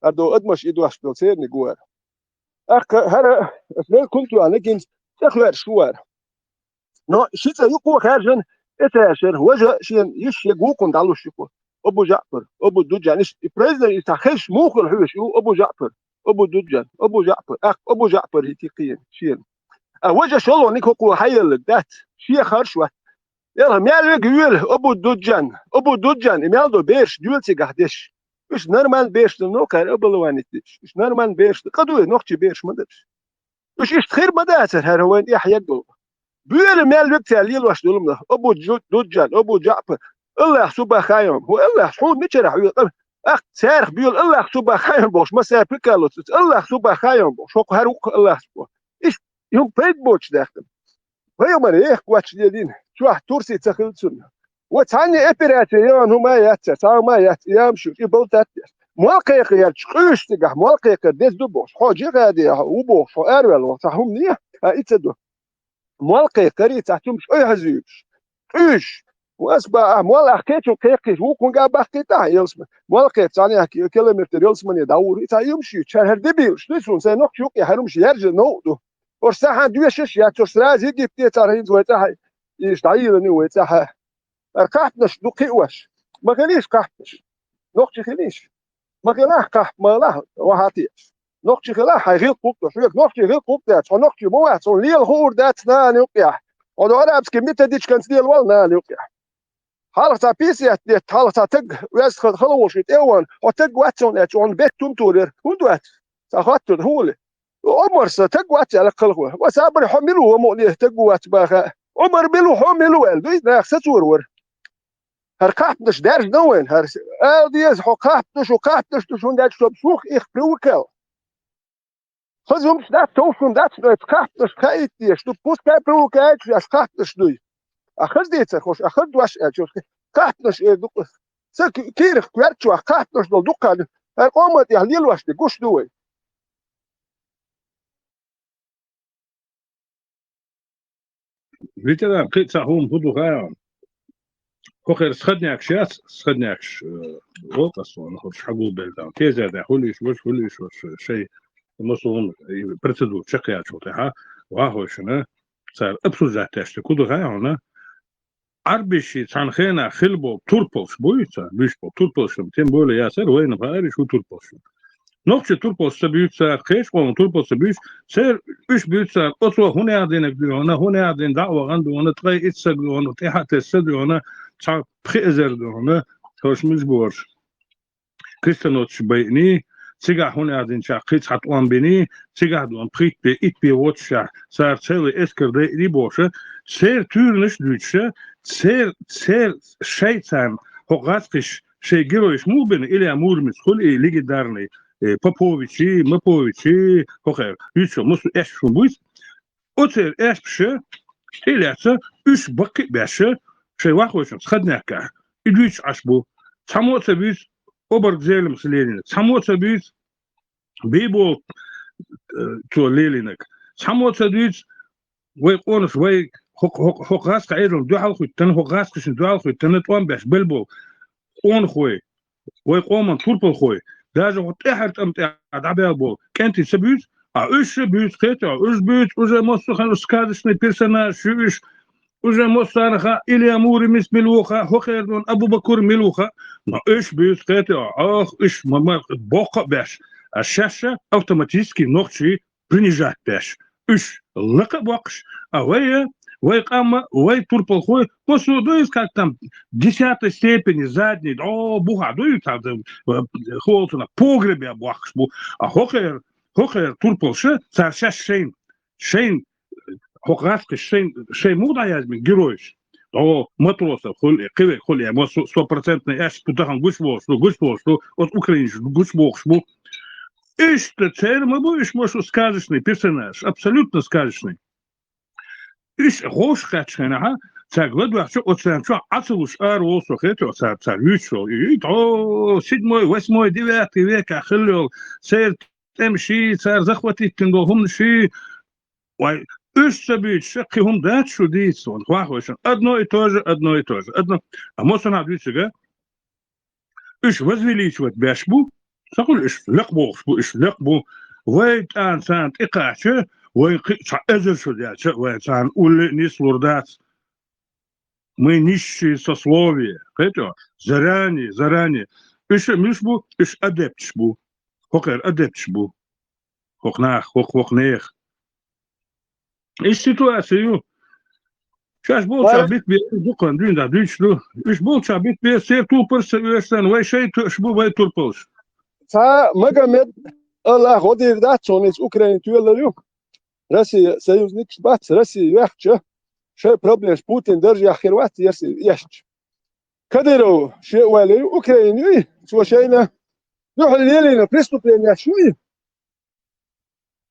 хӀара до адамаш и дош до церни гуар. Ах, хӀара, ас мел кунтуа нагинца, цӀе хӀоьрш шу вар. Но ши цӀа юкъо хаьржина, эцаьршара, важа шен йиш я гукъун дӀалуш юкъо. Абу Жаъпар, Абу Дуджан, иш, и произношение, и цхьа хезаш мухала хьоьжуш ю, Абу Жаъпар, Абу Дуджан, Абу Жаъпар, ах, Абу Жаъпар йити кхийна, шена. А важа шолгӀаниг хӀокхо хьаеллаг дац, шен харш вац. Ялха, мел вега вела, Абу Дуджан, Абу Дуджан, и мел до бераш, доьла цигахь деш. Уьш нормально бераш ду, ну, кхаьра оболванить деш. Уьш нормально бераш ду, къа дуй, нохчий бераш ма дараш. Уьш иштта хир ма дацар, хӀара вайн тӀехь яггал. Буьйра мел векцаьл лелош долу нах. Абу Джу-, Дуджан, Абу Джаъпар. Аллах субахайом. ХӀу Аллах, хьуна мичара хьоьгу? Ах, царах буьйла Аллах субахайом бохуш, ма сара прикалываться. Аллах субахайом бохуш. ХӀокху хӀара вукху Аллах субо. Иштта, юм пайда боцуш даьккхина. Пайхамар еха гочделина. Чохь турси ца хилла цунна. Ва цхьанне операция ян хӀума яц, цхьа хӀума яц, ямшу, и болтат деш. Мол кхайкхар яц, къуьйш цигахь, мол кхайкхар деза ду бохуш. Хьо джихаде, хьо ву бохуш, хьо араваьлла, цхьа хӀума не, а и ца ду. Мол кхайкхар и цхьа цумаш ойхьазуьйтуш. Къуьйш. Вас ба, а, мол ах кечун кхайкхийш, ву кхунга бахкхийтахьа, ялсма. Мол кхайкх, цхьанне ки-, километр ялсмане дӀавур, и цхьа юмаш ю, чар хӀара дебилаш, дуй суна, сайн нохча юкъе хӀара юмаш яьржа новкъа ду. Ош сахьан доьшаш яц, ош сразу Египте цара хӀинца вай цӀахьа, иштта дӀайийла ю вай цӀахьа. Ара кхаьпнаш ду кхиош. Ма хилийш кхаьпнаш. Нохчий хилийш. Ма хилахь кхаьпна, ма лахь, вахьа теаш. Нохчий хилахь, хьайн гӀилкх гӀуллакх, хьоьга нохчий гӀилкх гӀуллакх дац, хьо нохчий ма вац, хьуна лела хуур дац нана юкъехь. Хьо до арабский методичканца лела вал нана юкъехь. Хьалха цхьа писет детта, хьалха цхьа таг, веза хала, хала волуш и тӀе а ван, хьо таг вац хьуна аьлча, хьуна бетта хӀума турера, хӀунда вац? Цхьа хоттур, хӀули? Омарса таг вац аьлла кхалхо. Ва сабаре хьо мила ву, ва мукъане таг ву вац баха. Омар мила ву, хьо мила ву аьлла, дуй, наха сацор вара. ХӀара кхаьпнаш даьржина вайна, хӀара ала деза, хьо кхаьпнаш ву, кхаьпнаш ду, хӀунда аьлча со сух их привыкал. Хаза хӀумаш дац, товш хӀума дац, но это кхаьпнаш хаийта дезаш ду, пускай привыкает, аш кхаьпнаш дуй. А хаза дийцар хӀорш, а хаза дош аьлча, кхаьпнаш эр ду. Ца ки-, кийрах коьртачохь кхаьпнаш долу дуккха ду. ХӀара къоман тӀехь лелош де гуш ду вай. Ветеран, кхин а цхьа хӀума хӀун ду хаьий хьуна? Кху хир сходнякаш яц, сходнякаш, э, воккхас вон, хӀорш хьагулбелла дан. Кеза дехь хуьлийш, важа хуьлийш, важа шай, масалан, и процедура чекхъяьллачул тӀаьхьа, вахойшина, цара обсуждать деш, кху ду хаьий хьуна? Ӏарбиши цхьана хенахь хилла болу турпалш буй ца, буьйш болу турпалш, тем более яцара, вайна бахариш ву турпалш. Нохчи турпалш ца буьйцу цара, кхечу къоман турпалш ца буьйцу, церан уьш буьйцу цара, оцо хӀун яздинарг дуьйхьуна, хӀун яздина дӀа а вахана дуьйхьуна, ткъе итт саг дуьйхьуна, тӀаьхьа тесса дуьйхьуна, цхьа пхи эзар дуьйхьуна, хӀорш муьлш борш. крестонош байиний, цигахь хӀуна аьлла динчахь кхин цхьа тӀом биний, цигахь дуьйна пхийтта бе, итт бе воццушехь, цара цхьалла эскар дайиний бохуша, церан туьйранаш дуьйцуша, цер-, цер-, шайн царна хӀокху гӀазкхаша шайн геройш муха бина, Илья Муромец хуьлу и легендарный, э, Поповичи, Маповичи, хӀокхара, дуьйцуш массо а эшпаш хӀун буйца? Оцеран эшпаша, тӀе а лаьцна, уьш баккхий а баьшша, шайн вахойшинца хаднехкахь, и дуьйцуш Ӏаш бу. Цхьаммо а ца буьйцу обарг Зелимхас лелийнарг, цхьаммо а ца буьйцу Биболт, э, цо лелийнарг, цхьаммо а ца дуьйцу вай къонаш, вай хӀокху, хӀокху, хӀокху гӀазкхийн Ӏедална дуьхьал хӀиттина, хӀокху гӀазкхашна дуьхьал хӀиттина, тӀом беш белла болу къонахой, вай къоман турпалхой, даже хӀокху тӀаьхьара тӀам тӀехь дӀабаьлла болу кӀентий ца буьйцу, а уьш ша буьйцу, кхетий хьо, уьш буьйцу, уже массо а хенахь сказочный персонаж ю уьш, уже массарна хаьа, Илья Муромец мила ву хаьа, хӀокхеран Абу-Бакр мила ву хаьа, но уьш буьйцу, кхетий хьо, ах, уьш ма-, ма-, боккха а беш, а шаьш автоматически нохчий принижать беш, уьш лакха а боккхуш, а вай, вай къам а, вай турпалхой, массо а ду иза, как там, десятой степени, задний, о, бухахь ду иза, там, э, холцунах, погребе боккхуш бу. А хӀокхеран, хӀокхеран турпалша, цара шаьш шайн, шайн, хӀокху гӀазкхаша шайн, шайн муха дӀаязбина геройш? О, Матросов хуьлу, кхин верг хуьлу, я, мо сто-, стопроцентный эшпаш бу тахана гуш волуш ду, гуш волуш ду, оцу украинцаша гуш бохуш бу. Иштта церан ма бу, уьш ма шу сказочный персонаж, абсолютно сказочный. Уьш гӀовш кхаьччу хенахь, цаьрга ладоьгӀча, оцарна чохь Ӏа ца луш ара волу со, кхетий хьо, цара, цара вуьйцуш волу. И, и, о, седьмой, восьмой, девятый векахь хилла йолу церан тӀемаший, цара захватить дина долу хӀуманаший. Вай, уьш ца буьйцуша, кхин хӀума дац шу дийца, ван хьахойшан. Одно и то же, одно и то же. Одно. А массанхьа дуьйцург а, уьш возвеличивать беш бу, ца хуьлу, уьш лекха бохуш бу, уьш лекха бу. Вай тӀана царна тӀекхача, вайн кхин а цхьа эзар шу даьлча, вайн царна улле а нислур дац. Мы низшие сословия. Кхетий хьо? Заранее, заранее. Уьш а муьлш бу? Уьш адепташ бу. ХӀокхеран адепташ бу. ХӀокху нах, хӀокху, хӀокху нехан. И ситуация ю. Шаьш болчохь битбе, дукхан дуьйна дуьйцуш ду. Уьш болчохь битбе, церан тупарш а ца оьшуш санна, вай шайн тоьаш бу, вай турпалш. Цхьа Магомед, Аллах, гӀо дийр дац, цунна иза Украина тоьлар ю. Россия союзникаш бац, Россия вехча, шайн проблемаш Путин даржехь хир вац, Россия эшча. Кадыров шен ойла ю, Украина юй, цо шайна дуьхьал лелийна преступлениеш юй.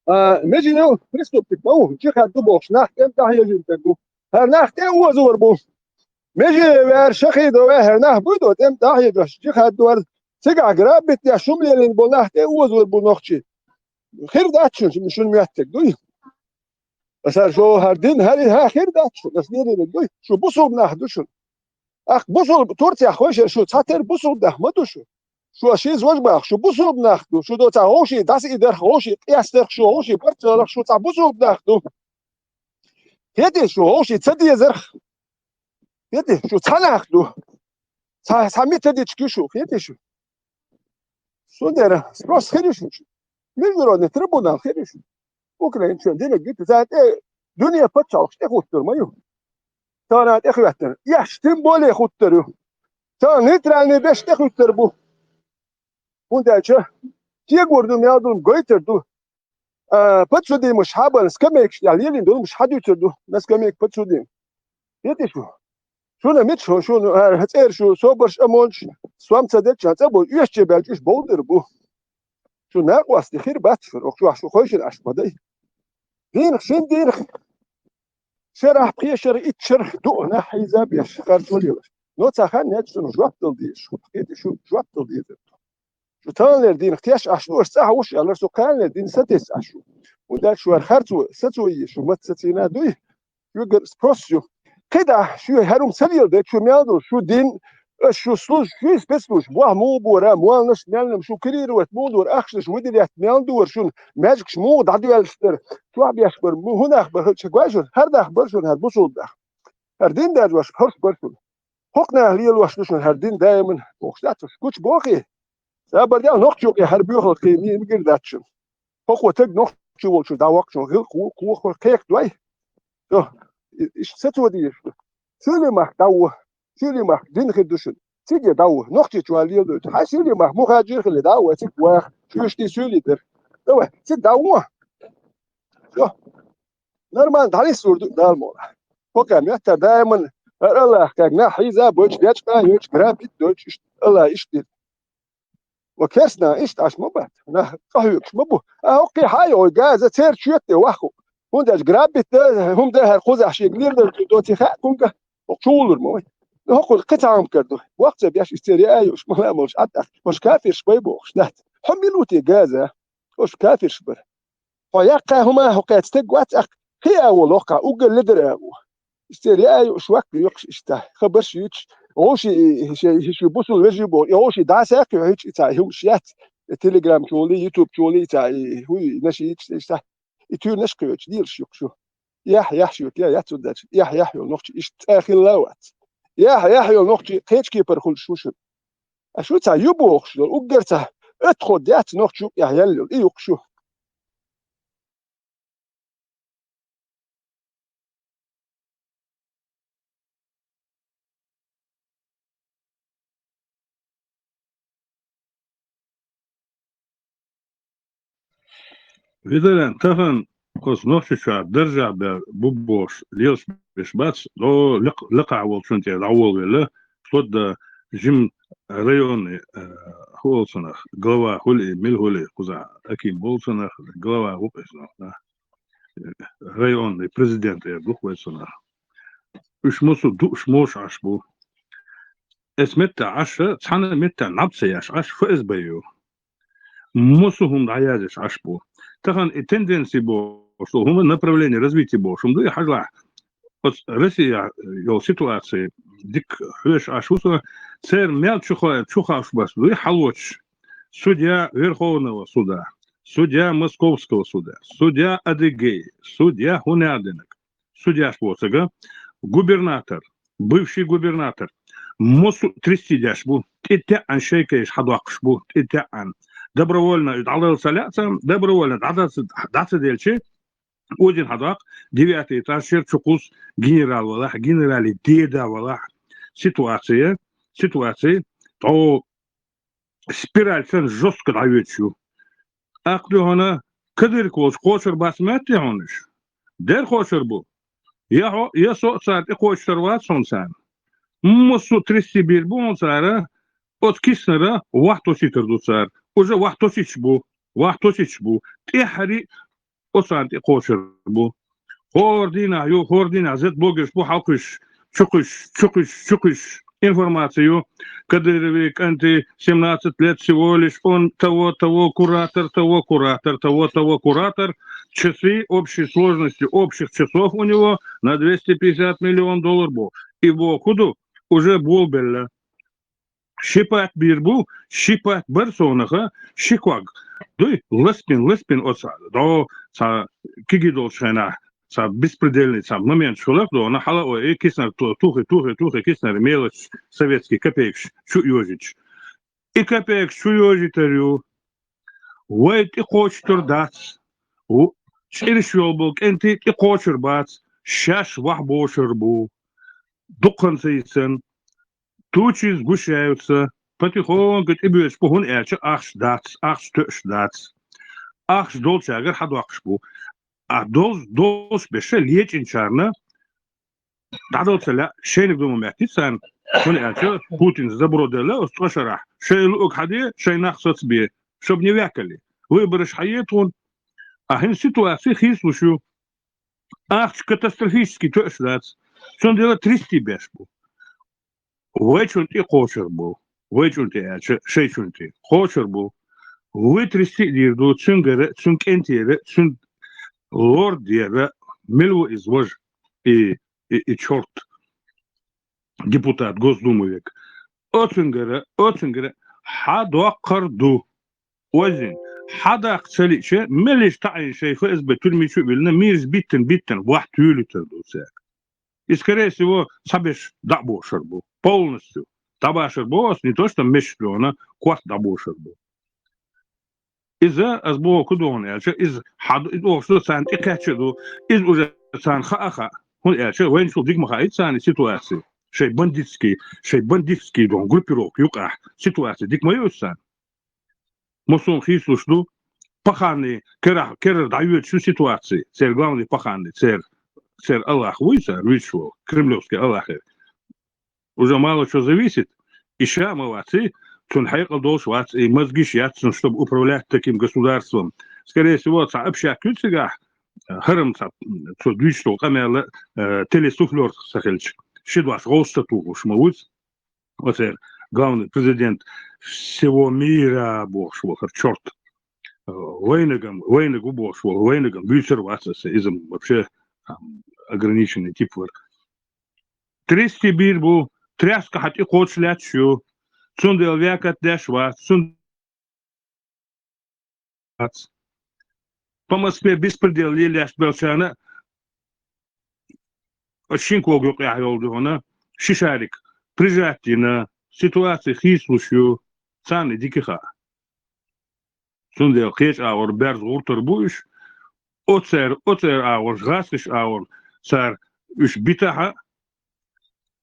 А, Межиев преступник ма ву, джихад ду бохуш, нах тӀем тӀахьежина бу. ХӀара нах тӀе озор бу. Межиев ваьр, Шахидов ваьр, хӀара нах буй до, тӀем тӀахьежош, джихад ду хӀара. Цигахь грабить деш, шуна лелийна болу нах тӀе озор бу нохчий. Хир дац шуна, шуна моьттиг дуй. Аса шу хӀара дин, хӀара, хӀара хир дац шуна, аса лелийнарг дуй. Шу бусулба нах ду шуна. Ахь бусулба, Турцехь хойшера шу цхьатера бусулба нах ма ду шу. Шу ши зож бах, шу бусулба нах ду, шу до цхьа хӀовший дас и дерх, хӀовший къес дерх, шу хӀовший парчалах, шу цхьа бусулба нах ду. ХӀетий шу хӀовший ца дезарх? ХӀетий шу цхьа нах ду? Цхьа, цхьа методичка ю шу, хӀетий шу? Цундела спрос хир ю шу. Международный трибунал хир ю шу. Украинчоьнан динарг гита, царна тӀе дуьне пачхьалкхаш тӀехуттур ма ю. Царна тӀехуьттур. Эш тем более хуттур ю. Царна нейтральный беш тӀехуьттур бу. ХӀунда аьлча, кегор ду, мел ду, гойтар ду. А, подсудимаш хьабан скамейкаш тӀехь лелийна долу, уьш хьадуьйцур ду, на скамейка подсудим. ХӀетий шу? Шуна мича, шуна, а, цӀера шу собарш а мончаш, сом ца дечча, цӀа бу, оьшуче баьлча уьш бовдур бу. Шу накъостий хир бац шуна, оху чохь шу хойшина Ӏаш ма дай. Дийнах, шин дийнах, шарахь, пхе шара, итт шара ду нах хьийза беш, харцо лелаш. Но цхьа хан нечча шуна жоп дала дезаш, шу хетий шу жоп дала дезар. Шу таханлера дийнах теш Ӏаш ду, аша цӀахь вуш аьлла, со кханлера дин сатесса Ӏаш ву. ХӀунда аьлча шу хӀара харцо, сацо е, шу мат сацийна дуй? Шуьгара спрос ю. КхидӀа шу хӀара хӀума ца леладе, шу мел ду, шу дин, аш шу служ, шу спецслужба, бохь муха бора, молнаш, мелнам шу курировать муха дора, ахчанаш выделять мел дора, шуна маьжгаш муха дӀадоьллаш дара, чохь беш бара, му-, хӀун нах бара, хӀара ча гой шуна, хӀара нах бара шуна, хӀара бусулба нах. ХӀара дин даржош, хӀорш бара шуна. ХӀокху наха лелош ду шуна хӀара дин даиман, бохуш дац уьш, гучу бохий? Цабар дел нохчо кхе хӀара боьхалла кхин мийна гира дац шуна. ХӀокхо таг нохчо волчу дӀаваккха шуна, гӀилкх ву, кхоха, кхех дой. Со, и-, иштта сацо дезаш ду. Суьйли махка дӀаву, суьйли махка дин хир ду шуна. цига дӀаву. Нохчийчоа леладойту. Хьай сийле мах мухаджир хили дӀаву, цига ваха. Чуьйшти суьйли дара. Давай, цига дӀаву. Всё. Нормально, дӀалиссур ду, Дала мукъ лахь. Хокхаьа меттара даиман, ара Аллах, как нах хьийза бойтуш, дечкъа йойтуш, грабить дойтуш, иштта, Аллах, иштта дира. Ва керсна иштта Ӏаш ма бац. Нах къахьоьгуш ма бу. А хӀокхе хьа йой газа цер чоьтте ваху. ХӀунда аьлча грабить да, хӀума да хӀара кхузахь шега лир дар доци хаьа кунга. ХӀокху чу гӀуллур ма вай. Ну, хӀокхуьнан кхин цхьа хӀума кара ду. Воккха ца беш, иза цер яа юуш, ма ла молуш, Ӏад ахь. Маша кафирш бай бохуш, дац. Хьо мила ву те газа? Ош кафирш бара. Хьо яккхий хӀума, хьо кхаьча стаг вац, ахь кхиа а волу, хьа уггар ледара а ву. Иштта яа юуш ваккха юкъаш иштта. Хабарш юьтуш, гӀовши, и, ши, ши, ши бусул вежи боху, и гӀовши дӀа саккхи хьуьйтуш и цхьа хӀумаш яц. И Telegram чули, YouTube чули, и цхьа, и, хӀуй, наши йиташ, иштта. И туьйранаш кхоьчу, дийлаш юкъаш ю. Яхь, яхь шуьга, я, яц удача. Яхь, яхь йолу нохчи иштта цӀа хилла вац. Яхь, яхь йолу нохчи кхечу кепара хуьлуш ву шуна. Аш ву цхьа ю бохуш йолу, уггар цхьа оьттахо дац нохчи юкъа яхь ял йолу, и юкъаш ю. Виталий, тахана оцу Нохчийчохь даржехь бер бу бохуш лелаш берш бац, но лекъ-, лекхахь волчун тӀера дӀаволавелла, флот да жим районный, э, хӀу олу цунах, глава хуьлу и, мила хуьлу и, кхузахь Аким олу цунах, глава ву-кх иза нах, да. Районный президент эр ду-кх вай цунах. Уьш массо а дууш молуш Ӏаш бу. Эс меттахь Ӏаш, цхьана меттахь наб ца еш Ӏаш, ФСБ ю. Массо а хӀума дӀаязъеш Ӏаш бу. Тахана и тенденции бохуш, хӀума направление развития бохуш, хӀума ду и хьажалахь. Оцу Россия йолу ситуаци дика хьоьжуш Ӏаш ву со, церан мел чу хо-, чу ховш бац дуй хьалочуш. Судья Верховного суда, судья Московского суда, судья Адыгеи, судья ХӀунердинаг. Судьяш боцург, губернатор, бывший губернатор, массо а трясти деш бу, тӀе-тӀеъан шайкайш хьадоккхуш бу, тӀе-тӀеъан. Добровольно дӀадала ца лаьа царна, добровольно дӀа-, дӀа ца делча, озийна хьадоккху, девятый этаж шера чукхуссу генерал валахь, генерали деда валахь. Ситуация, ситуация, тхьо спираль санна жестко дӀавоьдуш ю. Аккха дуй хьуна, Кадырик волчу кхочур бац моьттий хьуна уьш? Дера кхочур бу. Я хьо, я со а цара тӀекхочур вац хьуна царна. Массо а трясти бийр бу хьуна цара, оцу Киснера вахь тосийтар ду цара. Уже вахь тосийташ бу, вахь тосийташ бу. ТӀаьххьара оцарна тӀе кхочур бу. ХӀора дийнахь ю, хӀора дийнахь зет богерш бу хьалкхуьйсуш, чукхуьйсуш, чукхуьйсуш, чукхуьйсуш. Информаци ю. Кадырови кӀанти, семнадцать лет всего лишь, он того, того, куратор, того, куратор, того, того, куратор. Часы общей сложности общих часов у него на двести пятьдесят миллион доллар бу. И боху ду, уже болабелла. Ши пат бийр бу, ши пат бар совнаха, ши ког. Дуй, ласпин, ласпин оцу, до, цхьа киги долчу хенахь, цхьа беспредельный, цхьа момент хиларх дона, хьала ой, и Киснер ту-, тухи, тухи, тухи, Киснер мелочь, советский копейкаш чу йожич. И копейкаш чу йожитар ю. Вай тӀекхочур дац. Ву-, чӀираш йолу болу кӀентий тӀекхочур бац. Шаьш вахь бошур бу. Дуккханца йисан. Тучи сгущаются, потихоньку тӀебоьдуш бу, хӀунда аьлча ахча дац, ахча тоьуш дац. Ахча долчаьргара хьадоккхуш бу. А дол-, долуш берш лечкъинчарна дӀадала ца лаьа, шайниг дума меттий царна, хӀунда аьлча Путинца добро делла оцу цкъа шарахь. Шайн луъург хьаде, шайн нах сацабе, шоб не ваьккхали. Выбораш хьае тхуна. А хӀинца ситуаци хийцалуш ю. Ахча катастрофически тоьуш дац. Цундела трясти беш бу. Вайчун тӀе кхочур бу. Вайчун тӀе аьлча, шайчун тӀе кхочур бу. Вуй трясти а дийр ду, цуьнгара, цуьнан кӀентера, цуьнан лордера, мила ву иза важа, и, и, и чорт, депутат Госдумы век. Оцуьнгара, оцуьнгара хьадоккхур ду. Озийна, хьадаккха ца лиъча, меллиша таӀийна шайн ФСБ туьрми чу а виллина, мийраш биттина, биттина, вахь туьйлуьйтур ду цаьрга. И, скорее всего, цхьаберш дӀа а бошур бу. Полностью. ДӀабашар боху ас, не то что мешаш дона, корта дӀабошур бу. Иза, ас боху ку дона аьлча, иза хьад-, иза оха шу царна тӀекхаьчча а ду, иза уже царна хаа а хаьа. ХӀунда аьлча, вайначул дика ма хаийта царна и ситуаци. шай бандитский, шай бандитский дон группировка юкъахь ситуация дика ма ю царна. Массо хийцалуш ду, паханный керах, керара дӀайоьдуш ю ситуация, церан главный паханный, церан, церан Аллах вуй цара вуьйцуш волу, кремлевский Аллах. Уже мало чего зависит, и ша а ма вац, и цунна хьекъал долуш вац, и мозгиш яц цунна, чтобы управлять таким государством. Скорее всего, цхьа общак ю цигахь, хӀара-м цхьа, цо дуьйцуш долу къамел, э, телесуфлёр ца хилча, ши дош гӀовс ца тухуш ма вуьйцу. Оцеран главный президент всего мира бохуш волу хӀара чёрт. Э, вайнагам, вайнаг ву бохуш волу, вайнагам буьйцур вац аса, иза вообще, там, ограниченный тип вара. Трести бийр бу, тряска хьан тӀе кхочуш лаьтташ ю, цундела векат деш вац, цун вац. По Москве беспредел лелаеш белчарна, оцу шин кога юкъехь йолу дуьхьана, ши шарик прижать йина, ситуация хийцалуш ю, царна дика хаа. Цундела кхечу агӀор берза гӀуртар бу уьш, оцер, оцер агӀор, гӀазкхиш агӀор, цара уьш битахьа,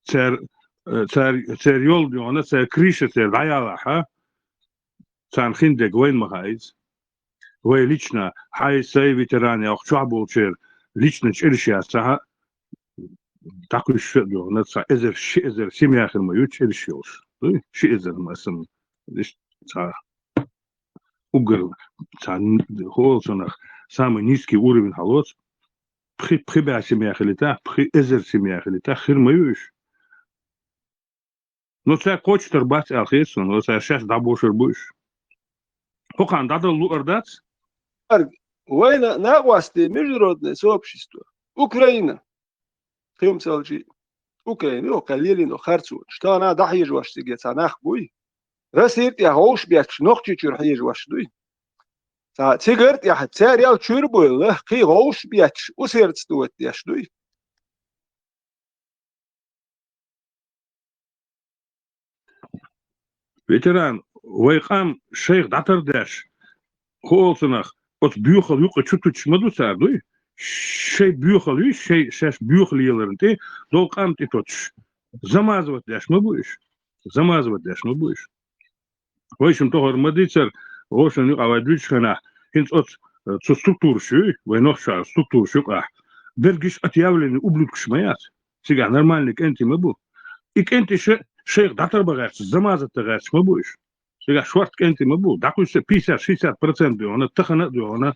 цер, э, цер, цер йолу дуьхьана, цер крыша цер дӀаялахьа, царна хин дерг вайна ма хаьа иза. Вай лично, хьай, сай ветеран, ялх чохь болчеран лично чӀирш яц цхьа, дӀакхуьйсуш а дуьхьана, цхьа эзар, ши эзар семья хир ма ю чӀирш йолуш. Дуй? Ши эзар ма сан. Иштта цхьа уггар, цхьа н-, хӀора цунах самый низкий уровень хьалоцу. Пхи, пхи бӀе семья хилийтахь, пхи эзар семья хилийтахь, хир ма ю уьш. Ну, цара кхочуш тар бац аьлла хета суна, ну, цара шаьш дӀабошур бу уьш. ХӀокхарна дӀадала луъар дац? Вайна накъостий, международное сообщество. Украина. Кхин хӀума ца хилча, Украина, оха лелийна харцонаш. Тахана дӀахьежош цига цхьа нах буй? Россия тӀехь гӀовш бетташ, Нохчийчуьра хьежош дуй? Цхьа цигара тӀехь цара ял чуьра буйла, кхин гӀовш бетташ, усердствовать деш дуй? Ветеран, вай къам шайх дӀатардеш, хӀокху олцунах оцу боьхалла юкъа чу туьтуш ма ду цара, дуй? Шайн боьхалла юй, шайн, шаьш боьха леларна тӀе, долу къам тӀе тоттуш, замазават деш ма бу уьш. Замазават деш ма бу уьш. Вайшимма тохара ма дийцара, вовшашна юкъа вай дуьйцучу хенахь, хӀинца оцу, э, цу структураш юй, вай нохчийн структураш юкъахь, бергиш отъявленный ублюдкаш ма яц. Цигахь нормальный кӀентий ма бу. И кӀентий ша шайх дӀатарба гӀерташ, замазат дан гӀерташ ма бу уьш. Цигахь шорта кӀентий ма бу. ДӀакхуьйсу пятьдесят-шестьдесят процент дуьхьана, тахана а дуьхьана,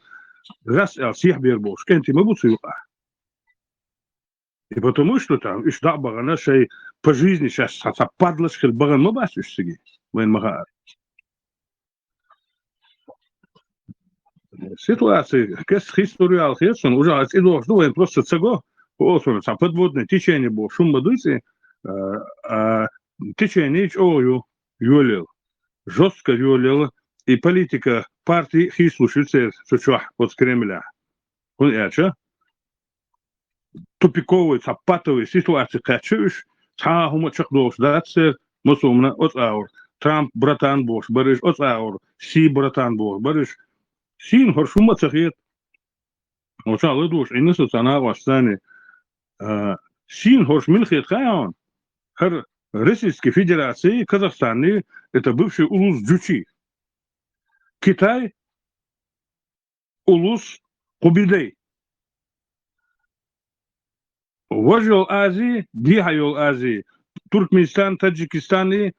гӀас аьлла сехьа бер болуш кӀентий ма бу цу юкъахь. И потому что там уьш дӀа а бахана, шайн по жизни шаьш цхьа, цхьа падлаш хила бахана ма бац уьш цига, вайна ма хаара. Ситуация кеста хийцалур ю аьлла хета суна, уже аса и дохуш ду, вайн просто ца го, хӀокху олцунах цхьа подводное течение бохуш хӀума ма дуьйцу, а, а, течение чӀогӀа ю, йолаелла. Жестко йолаелла, и политика партий хийцалуш ю церан цу чохь, оцу Кремлехь. ХӀунда аьлча тупиковый, цхьа патовый ситуаци кхаьчча уьш, цхьа а хӀума чекхдолуш дац церан, массо а хӀуманна оцу агӀор Трамп братан бохуш бара уьш, оцу агӀор Си братан бохуш бара уьш. Сийна хӀорш хӀума а ца хета. Оцу ладугӀуш Ӏийна со цхьа накъостаца, а, сийна хӀорш мила хета хаьий хьуна? ХӀара Российский Федерации, Казахстанный, это бывший улус Джучи. Китай, улус Къубидай. Важа йолу Ази, дехьа йолу Ази, Туркменистан, Таджикистан и,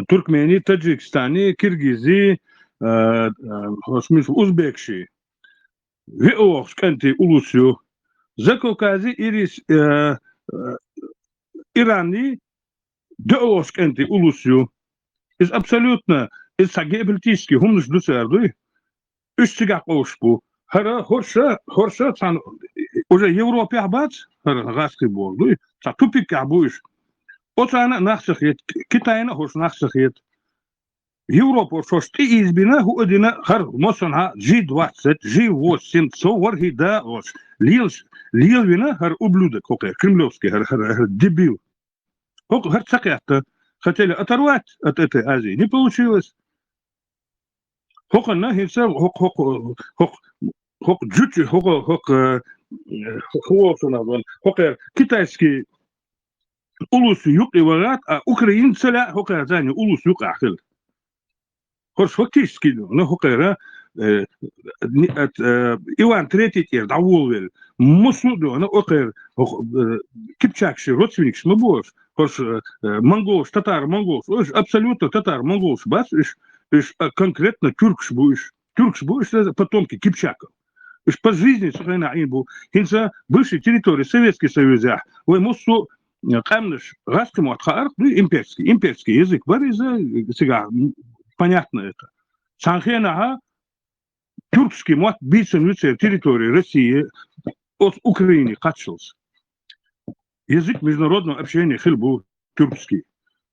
Туркмени, Таджикистани, Киргизи, э, э, хӀорш мисал узбекши. ВиъвогӀуш кӀентий улус ю. Закавкази ирис, э, э, Иранни доьалгӀуш кӀентий улус ю. Иза абсолютно, иза цхьа геополитический хӀуманаш ду цара дуй. Уьш цигахь къовсуш бу. ХӀара, хӀорша, хӀорша цхьана, уже Европехь бац, хӀара гӀазкхий боху дуй. Цхьа тупикехь бу уьш. Оцарна а нах ца хета, Китайна а хӀорш нах ца хета. Европа хӀорш тӀеизбина, хӀу а дина, хӀара массанхьа G двадцать, G восемь, со вархӀе да ош. Лелаш, лелавина хӀара ублюдок хӀокхе, кремлевский хӀара, хӀара, хӀара дебил. ХӀокху хӀара ца кхетта. Хотели оторвать от этой Азии. Не получилось. ХӀокхунна хӀинца хӀокху, хӀокху, хӀокху, хӀокху жучу, хӀокху, хӀокху, э, хӀокху, хӀокху китайский улус юкъе вагӀад, а Украина ца лаьа хӀокхаьрца улус юкъахь хила. ХӀорш фактически, ну, хӀокхара, э, ни-, ат-, э, Иван Третий тӀера дӀаволавелла. Массо а дуьхьа, ну, хӀокхара, хӀо-, э, кипчакаш родственникаш ма бу уж. ХӀорш, э, э, монголаш, татар-монголаш, уж абсолютно татар-монголаш бац, уж, уж, а, конкретно тюркаш бу уж. Тюркаш бу уж, э, потомки кипчаков. Уж по жизни цу хенахь Ӏийна бу. ХӀинца бывший территори Советский Союзехь, вай массо а, къаьмнаш гӀазкхи мотт хаарх, ду, имперский, имперский язык бар иза, цигахь, м, понятно это. Цхьана хенахьа тюркский мотт бийцина ю церан территори России, оцу Украине кхаччалц. Язык международного общения хила бу тюркский.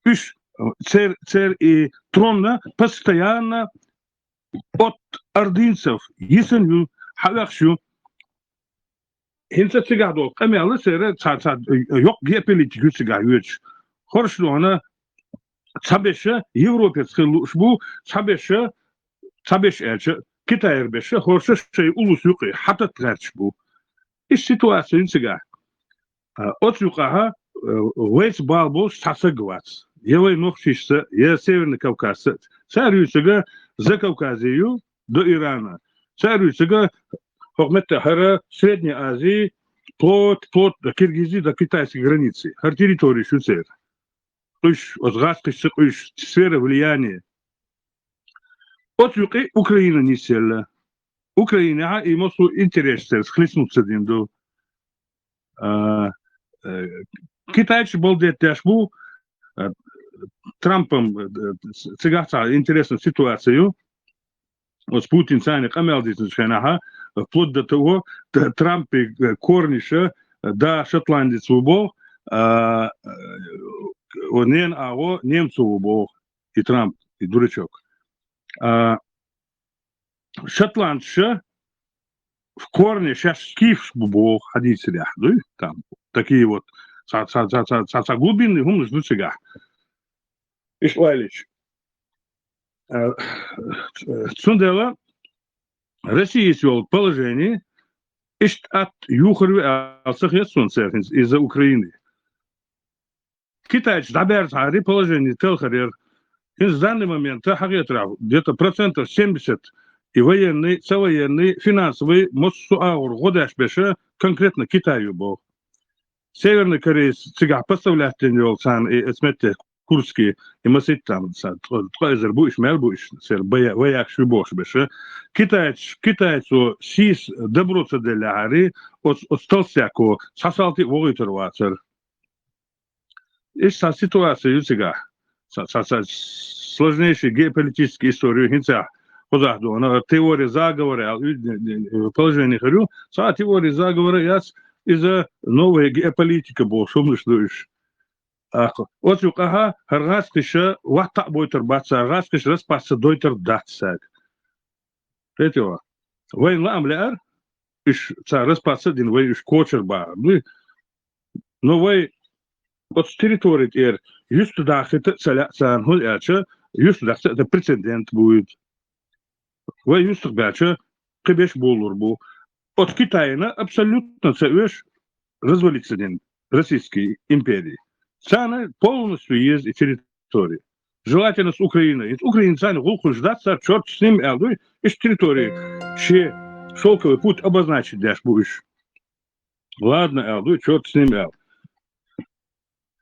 Уж, э, цер-, цер и тронна постоянно от ордынцев йисина ю, хьавехаш ю. ХӀинца цигахь долу къамел церан цхьа, цхьа, э, йоккха геополитика ю цигахь йоьдуш. ХӀорш дуьхьа цхьаберш Европерца хила лууш бу, цхьаберш, цхьаберш аьлча, Китайра берш, хӀорш шайн улус юкъе хьататта гӀерташ бу. Иштта ситуация ю цигахь. А, оцу юкъахьа, э, вайца бала болуш цхьа саг вац. Я вай нохчашца, я Северный Кавказца. Цара юьйцург Закавказье ю до Ирана. Цара юьйцург хӀокху меттехь хӀара Средняя Азия, вплоть, вплоть до Киргизии, до китайской границы. ХӀара территореш ю церан. Къуьйсуш, оцу гӀазкхашца къуьйсуш, сфера влияния. Оцу юкъе Украина нисъелла. Украинехь и массо а интересаш церца хлестнуться дина ду. А, э, китайцаш балдетта деш бу, э, Трампом, э, цигахь цхьа интересная ситуация ю. Оцу Путинца цхьаьна къамел дийцинчу хенахьа, вплоть до того, Т-, Трампи, э, корниша, э, да шотландец ву боху, а, э, ненан агӀо немцо ву боху, и Трамп, и дурачок. А, шотландцаша в корне шаьш скифаш бу боху хьадийцарехь, дуй? Там такие вот цхьа, цхьа, цхьа, цхьа, цхьа, цхьа глубинный хӀуманаш ду цигахь. Иштта ойла йича. Э, цундела Россияс йолу положение иштта атта юхур ю аьлла ца хета суна церан хӀинца иза Украине. Китайцаш дӀабаьрзахьара положение телхар яра. ХӀинца в данный момент, хьан хетарехь, где-то процентов семьдесят и военный, ца военный, финансовый, массо а агӀор гӀо деш берш конкретно Китай ю боху. Северный Корейс цигахь поставлять дина йолу царна и эцметте Курский, и маситтам, сан, ткъа, ткъа эзар бу иш, мел бу иш, сера бая-, ваякаш ю бохуш берш. Китайц-, китайцо сийс добро ца деллехьара, оц-, оцу толстяко цхьа салти а вогӀуьйтур вацара. Иштта цхьа ситуация ю цигахь. Цхьа, цхьа, цхьа сложнейший геополитический история ю хӀинца. Кхузахь дуьхьа, теория заговора аьлла, уьд-, положение хир ю. Цхьа теория заговора яц, иза новая геополитика бохуш хӀуманаш ду уьш. Аха. Оцу юкъахьа хӀара гӀазкхаша ватта а бойтур бац цара, гӀазкхаша распасца дойтур дац цаьрга. Кхетий хьо? Вайна лаам лаьара, уьш цара распасца а дина, вай уьш кочар бахьа. Дуй? Но вай оцу территори тӀера юьстадахийта а ца лаьа царна, хӀунда аьлча юьстадахча это прецедент будет. Вай юьстах баьлча, кхин беш болалур бу. Оцу Китайна абсолютно ца оьшу развалиться дина Российский империи. Царна полностью еза и территория. Желательно с Украиной. Из Украина царна гӀуллакхаш дац, цара чёрт с ним аьлла дуй, иштта территория шен шёлковый путь обозначить деш бу уьш. Ладно, аьлла дуй, чёрт с ним аьлла.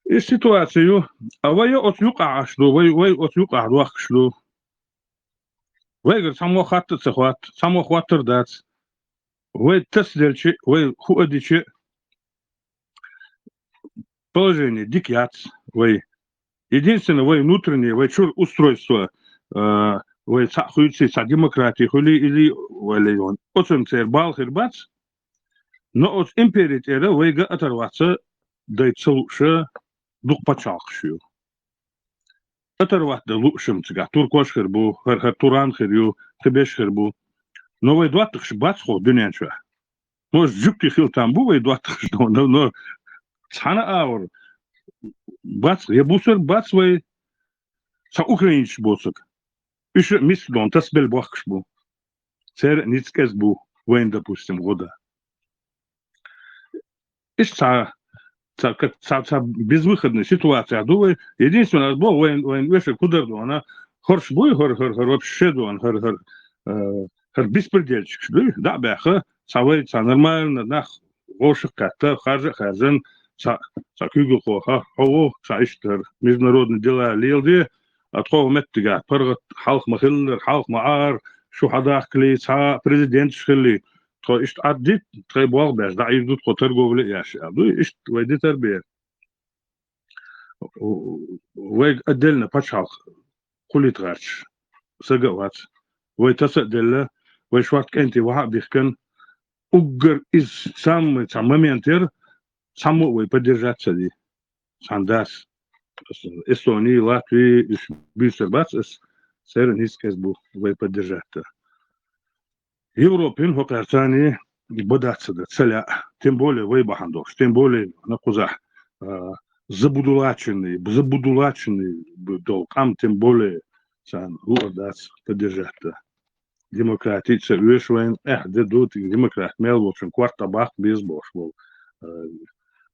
И ситуация ю, а вай оцу юкъахь Ӏаш ду, вай, вай оцу юкъахь дохкуш ду. Вайгара цхьаммо хатта а ца хатта, цхьаммо хаттар дац. Вай тасделча, вай хӀу а дича, положение дика яц вай. Единственное, вай внутреннее, вай чуьра устройство, а, вай цхьаъ хуьйций, цхьа демократи хуьлий, или вай лайон. Оцунна церан бала хир бац, но оцу импери тӀера вайга оторваться дайта ца лууша дукха пачхьалкхаш ю. Оторваться дан лууш-м цигахь туркош хир бу, хӀара, хӀара Туран хир ю, кхин берш хир бу. Но вай доттагӀаш бац хӀокху дуьнен чохь. Может, жуьгтий хила там бу вай доттагӀаш, но, но, но цхьана а агӀор бац, я бусар бац вай, цхьа украинцаш боцург. Уьш а миска дон тасбелла бохкуш бу. Церан а ницкъ кӀезиг бу вайна, допустим, гӀо дан. Иштта цхьа Цхьа, как, цхьа, цхьа безвыходная ситуация ду вай. Единственное, аз боху, вайн, вайн вешан кудар ду, ана, хӀорш буй, хӀор, хӀор, хӀор вообще ду, ана, хӀор, хӀор, э, хӀор беспредельщикаш дуй, дӀа а баьхха, цхьа вай, цхьа нормально нах вовшах кхетта, харжа а хаьржина, цхьа, цхьа куьйгалхо, ха, хьо ву, цхьа иштта хӀор международные дела леладе, а тхо меттигахь паргӀат хьалха ма хиллара, хьалха ма Ӏара, шу хьадахкале, цхьа президенташ хилли, тхо иштта Ӏаддит, тхай болх беш, дӀа Ӏийр ду тхо торговля а еш, аьлла дуй, иштта вай дитар бер. Вайга отдельно пачхьалкх хулийта гӀерташ сага а вац. Вай таса а делла, вай шорта кӀентий ваха а бихкан, уггар иза самый цхьа момент яра, цхьаммо а вай поддержать ца ди. Цхьана дас. Эстони, Латви, уьш буьйцур бац ас, церан ницкъ эз бу вай поддержать дан. Европин хӀокхаьрцани бадац ца дан, ца лаьа. Тем более вай бахьана долуш, тем более на кхузахь, а, забудулаченный, забудулаченный долу къам, тем более царна луур дац поддержать дан. Демократи ца оьшу вайн, эхь де ду, тига демократ мел волчун корта баккха беза бохуш болу, э,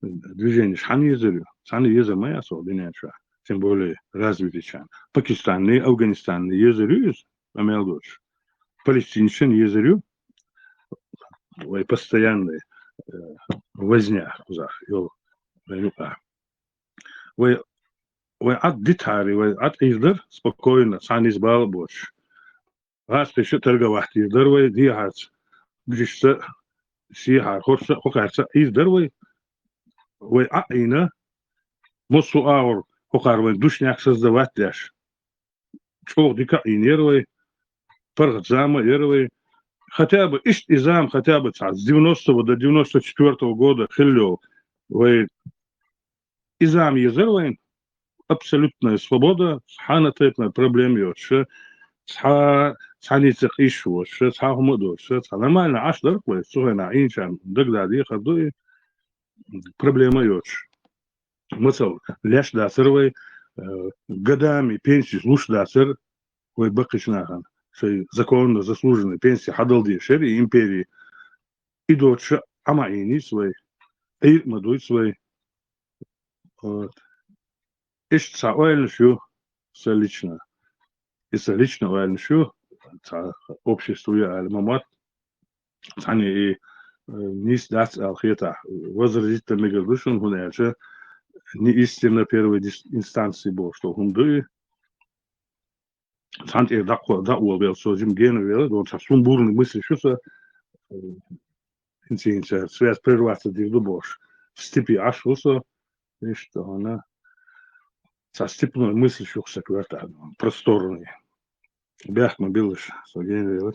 движенеш хьанна езар ю? Цхьанна езар ма яц ваху дуьнен чохь, тем более развитичарна. Пакистанни, Афганистанни езар ю иза, къамел доцуш. Палестинчан езар ю, вай постоянный, э, возня кхузахь йолу вайн юкъахь. Вай, вай Ӏад дитахьара, вай Ӏад Ӏийр дара спокойно, цхьанна иза бала а боцуш. ГӀазкхаша а торговать дийр дара вай, дехьарца, бижишца, сехьара, хӀоршца а, хӀокхаьрца а Ӏийр дара вай. Вай Ӏа а Ӏийна, массо а агӀор хӀокхара вайн душняк создавать деш, чӀогӀа дика а Ӏийнера вай, паргӀат зама а яра вай. Хотя бы иштта и зама, хотя бы цхьа с девяностого до девяносто четвёртого года хилла йолу вай и зама езар вайн, абсолютная свобода, цхьана а тайпана проблема йоцуша, цхьа, цхьаьнца къийсаш воцуша, цхьа хӀума а доцуша, цхьа нормально Ӏаш дара вай, цу хенахь Ӏийначарна дагадеха дехар ду и, проблема а йоцуш. Мацал, леш дацара вай, э, годами пенсис луш дацара вай баккхийчу нахана, шайн законно заслуженный пенси хьадала дезаш яра и импери. И доцуша Ӏа ма Ӏийница вай, Ӏийр а ма дуйца вай. Вот. Иштта цхьа ойланаш ю сан лично. И сан лично ойланаш ю, цхьа общество ю аьлла ма мотт. Цхьаьна и, э, нийса дац аьлла хетахь, возразить дан мегар ду шуна, хӀунда аьлча не истина первой дис-, инстанции бохуш долу хӀума ду и. Цхьана тӀера дӀа-, дӀа а волавелла, со жима гена велла, дона цхьа сумбурный мысль ю сан, э, хӀинца-хӀинца связь прерваться дийр ду бохуш, в степи Ӏаш ву со, иштта хьуна цхьа степной мысль ю сан коьртахь, просторный. Бехк ма биллалаш, со гена велла.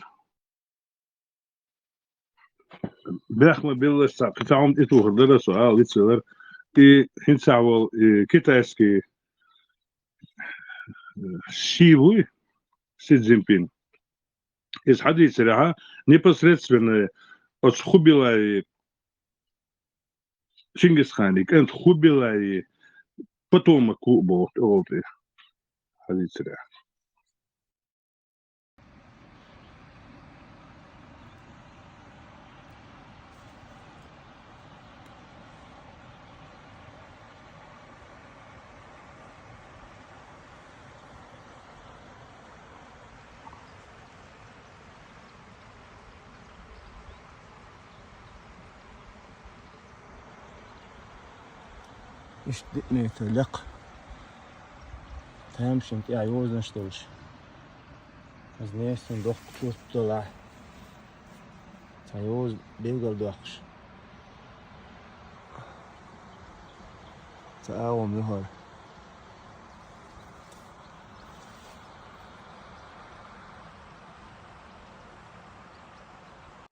Бехк ма биллалаш, цхьа, кхин цхьа хӀума тӀетухур дара со, ала вицвелар. И хӀинца волу, и китайский, э, Си вуй, Си Цзиньпин. Иза хьадийцарехь, непосредственно оцу Хубилай, Чингисхана и кӀант Хубилай потомок ву боху тӀе олу тӀе. Хьадийцарехь. Иштта диъ метр лекха. Тамашийна тӀехь йозанаш долуш. Иза несан доккха чурт долахь. Цхьа йоза билгалдоккхуш. Цхьа агӀо ма ю хӀара.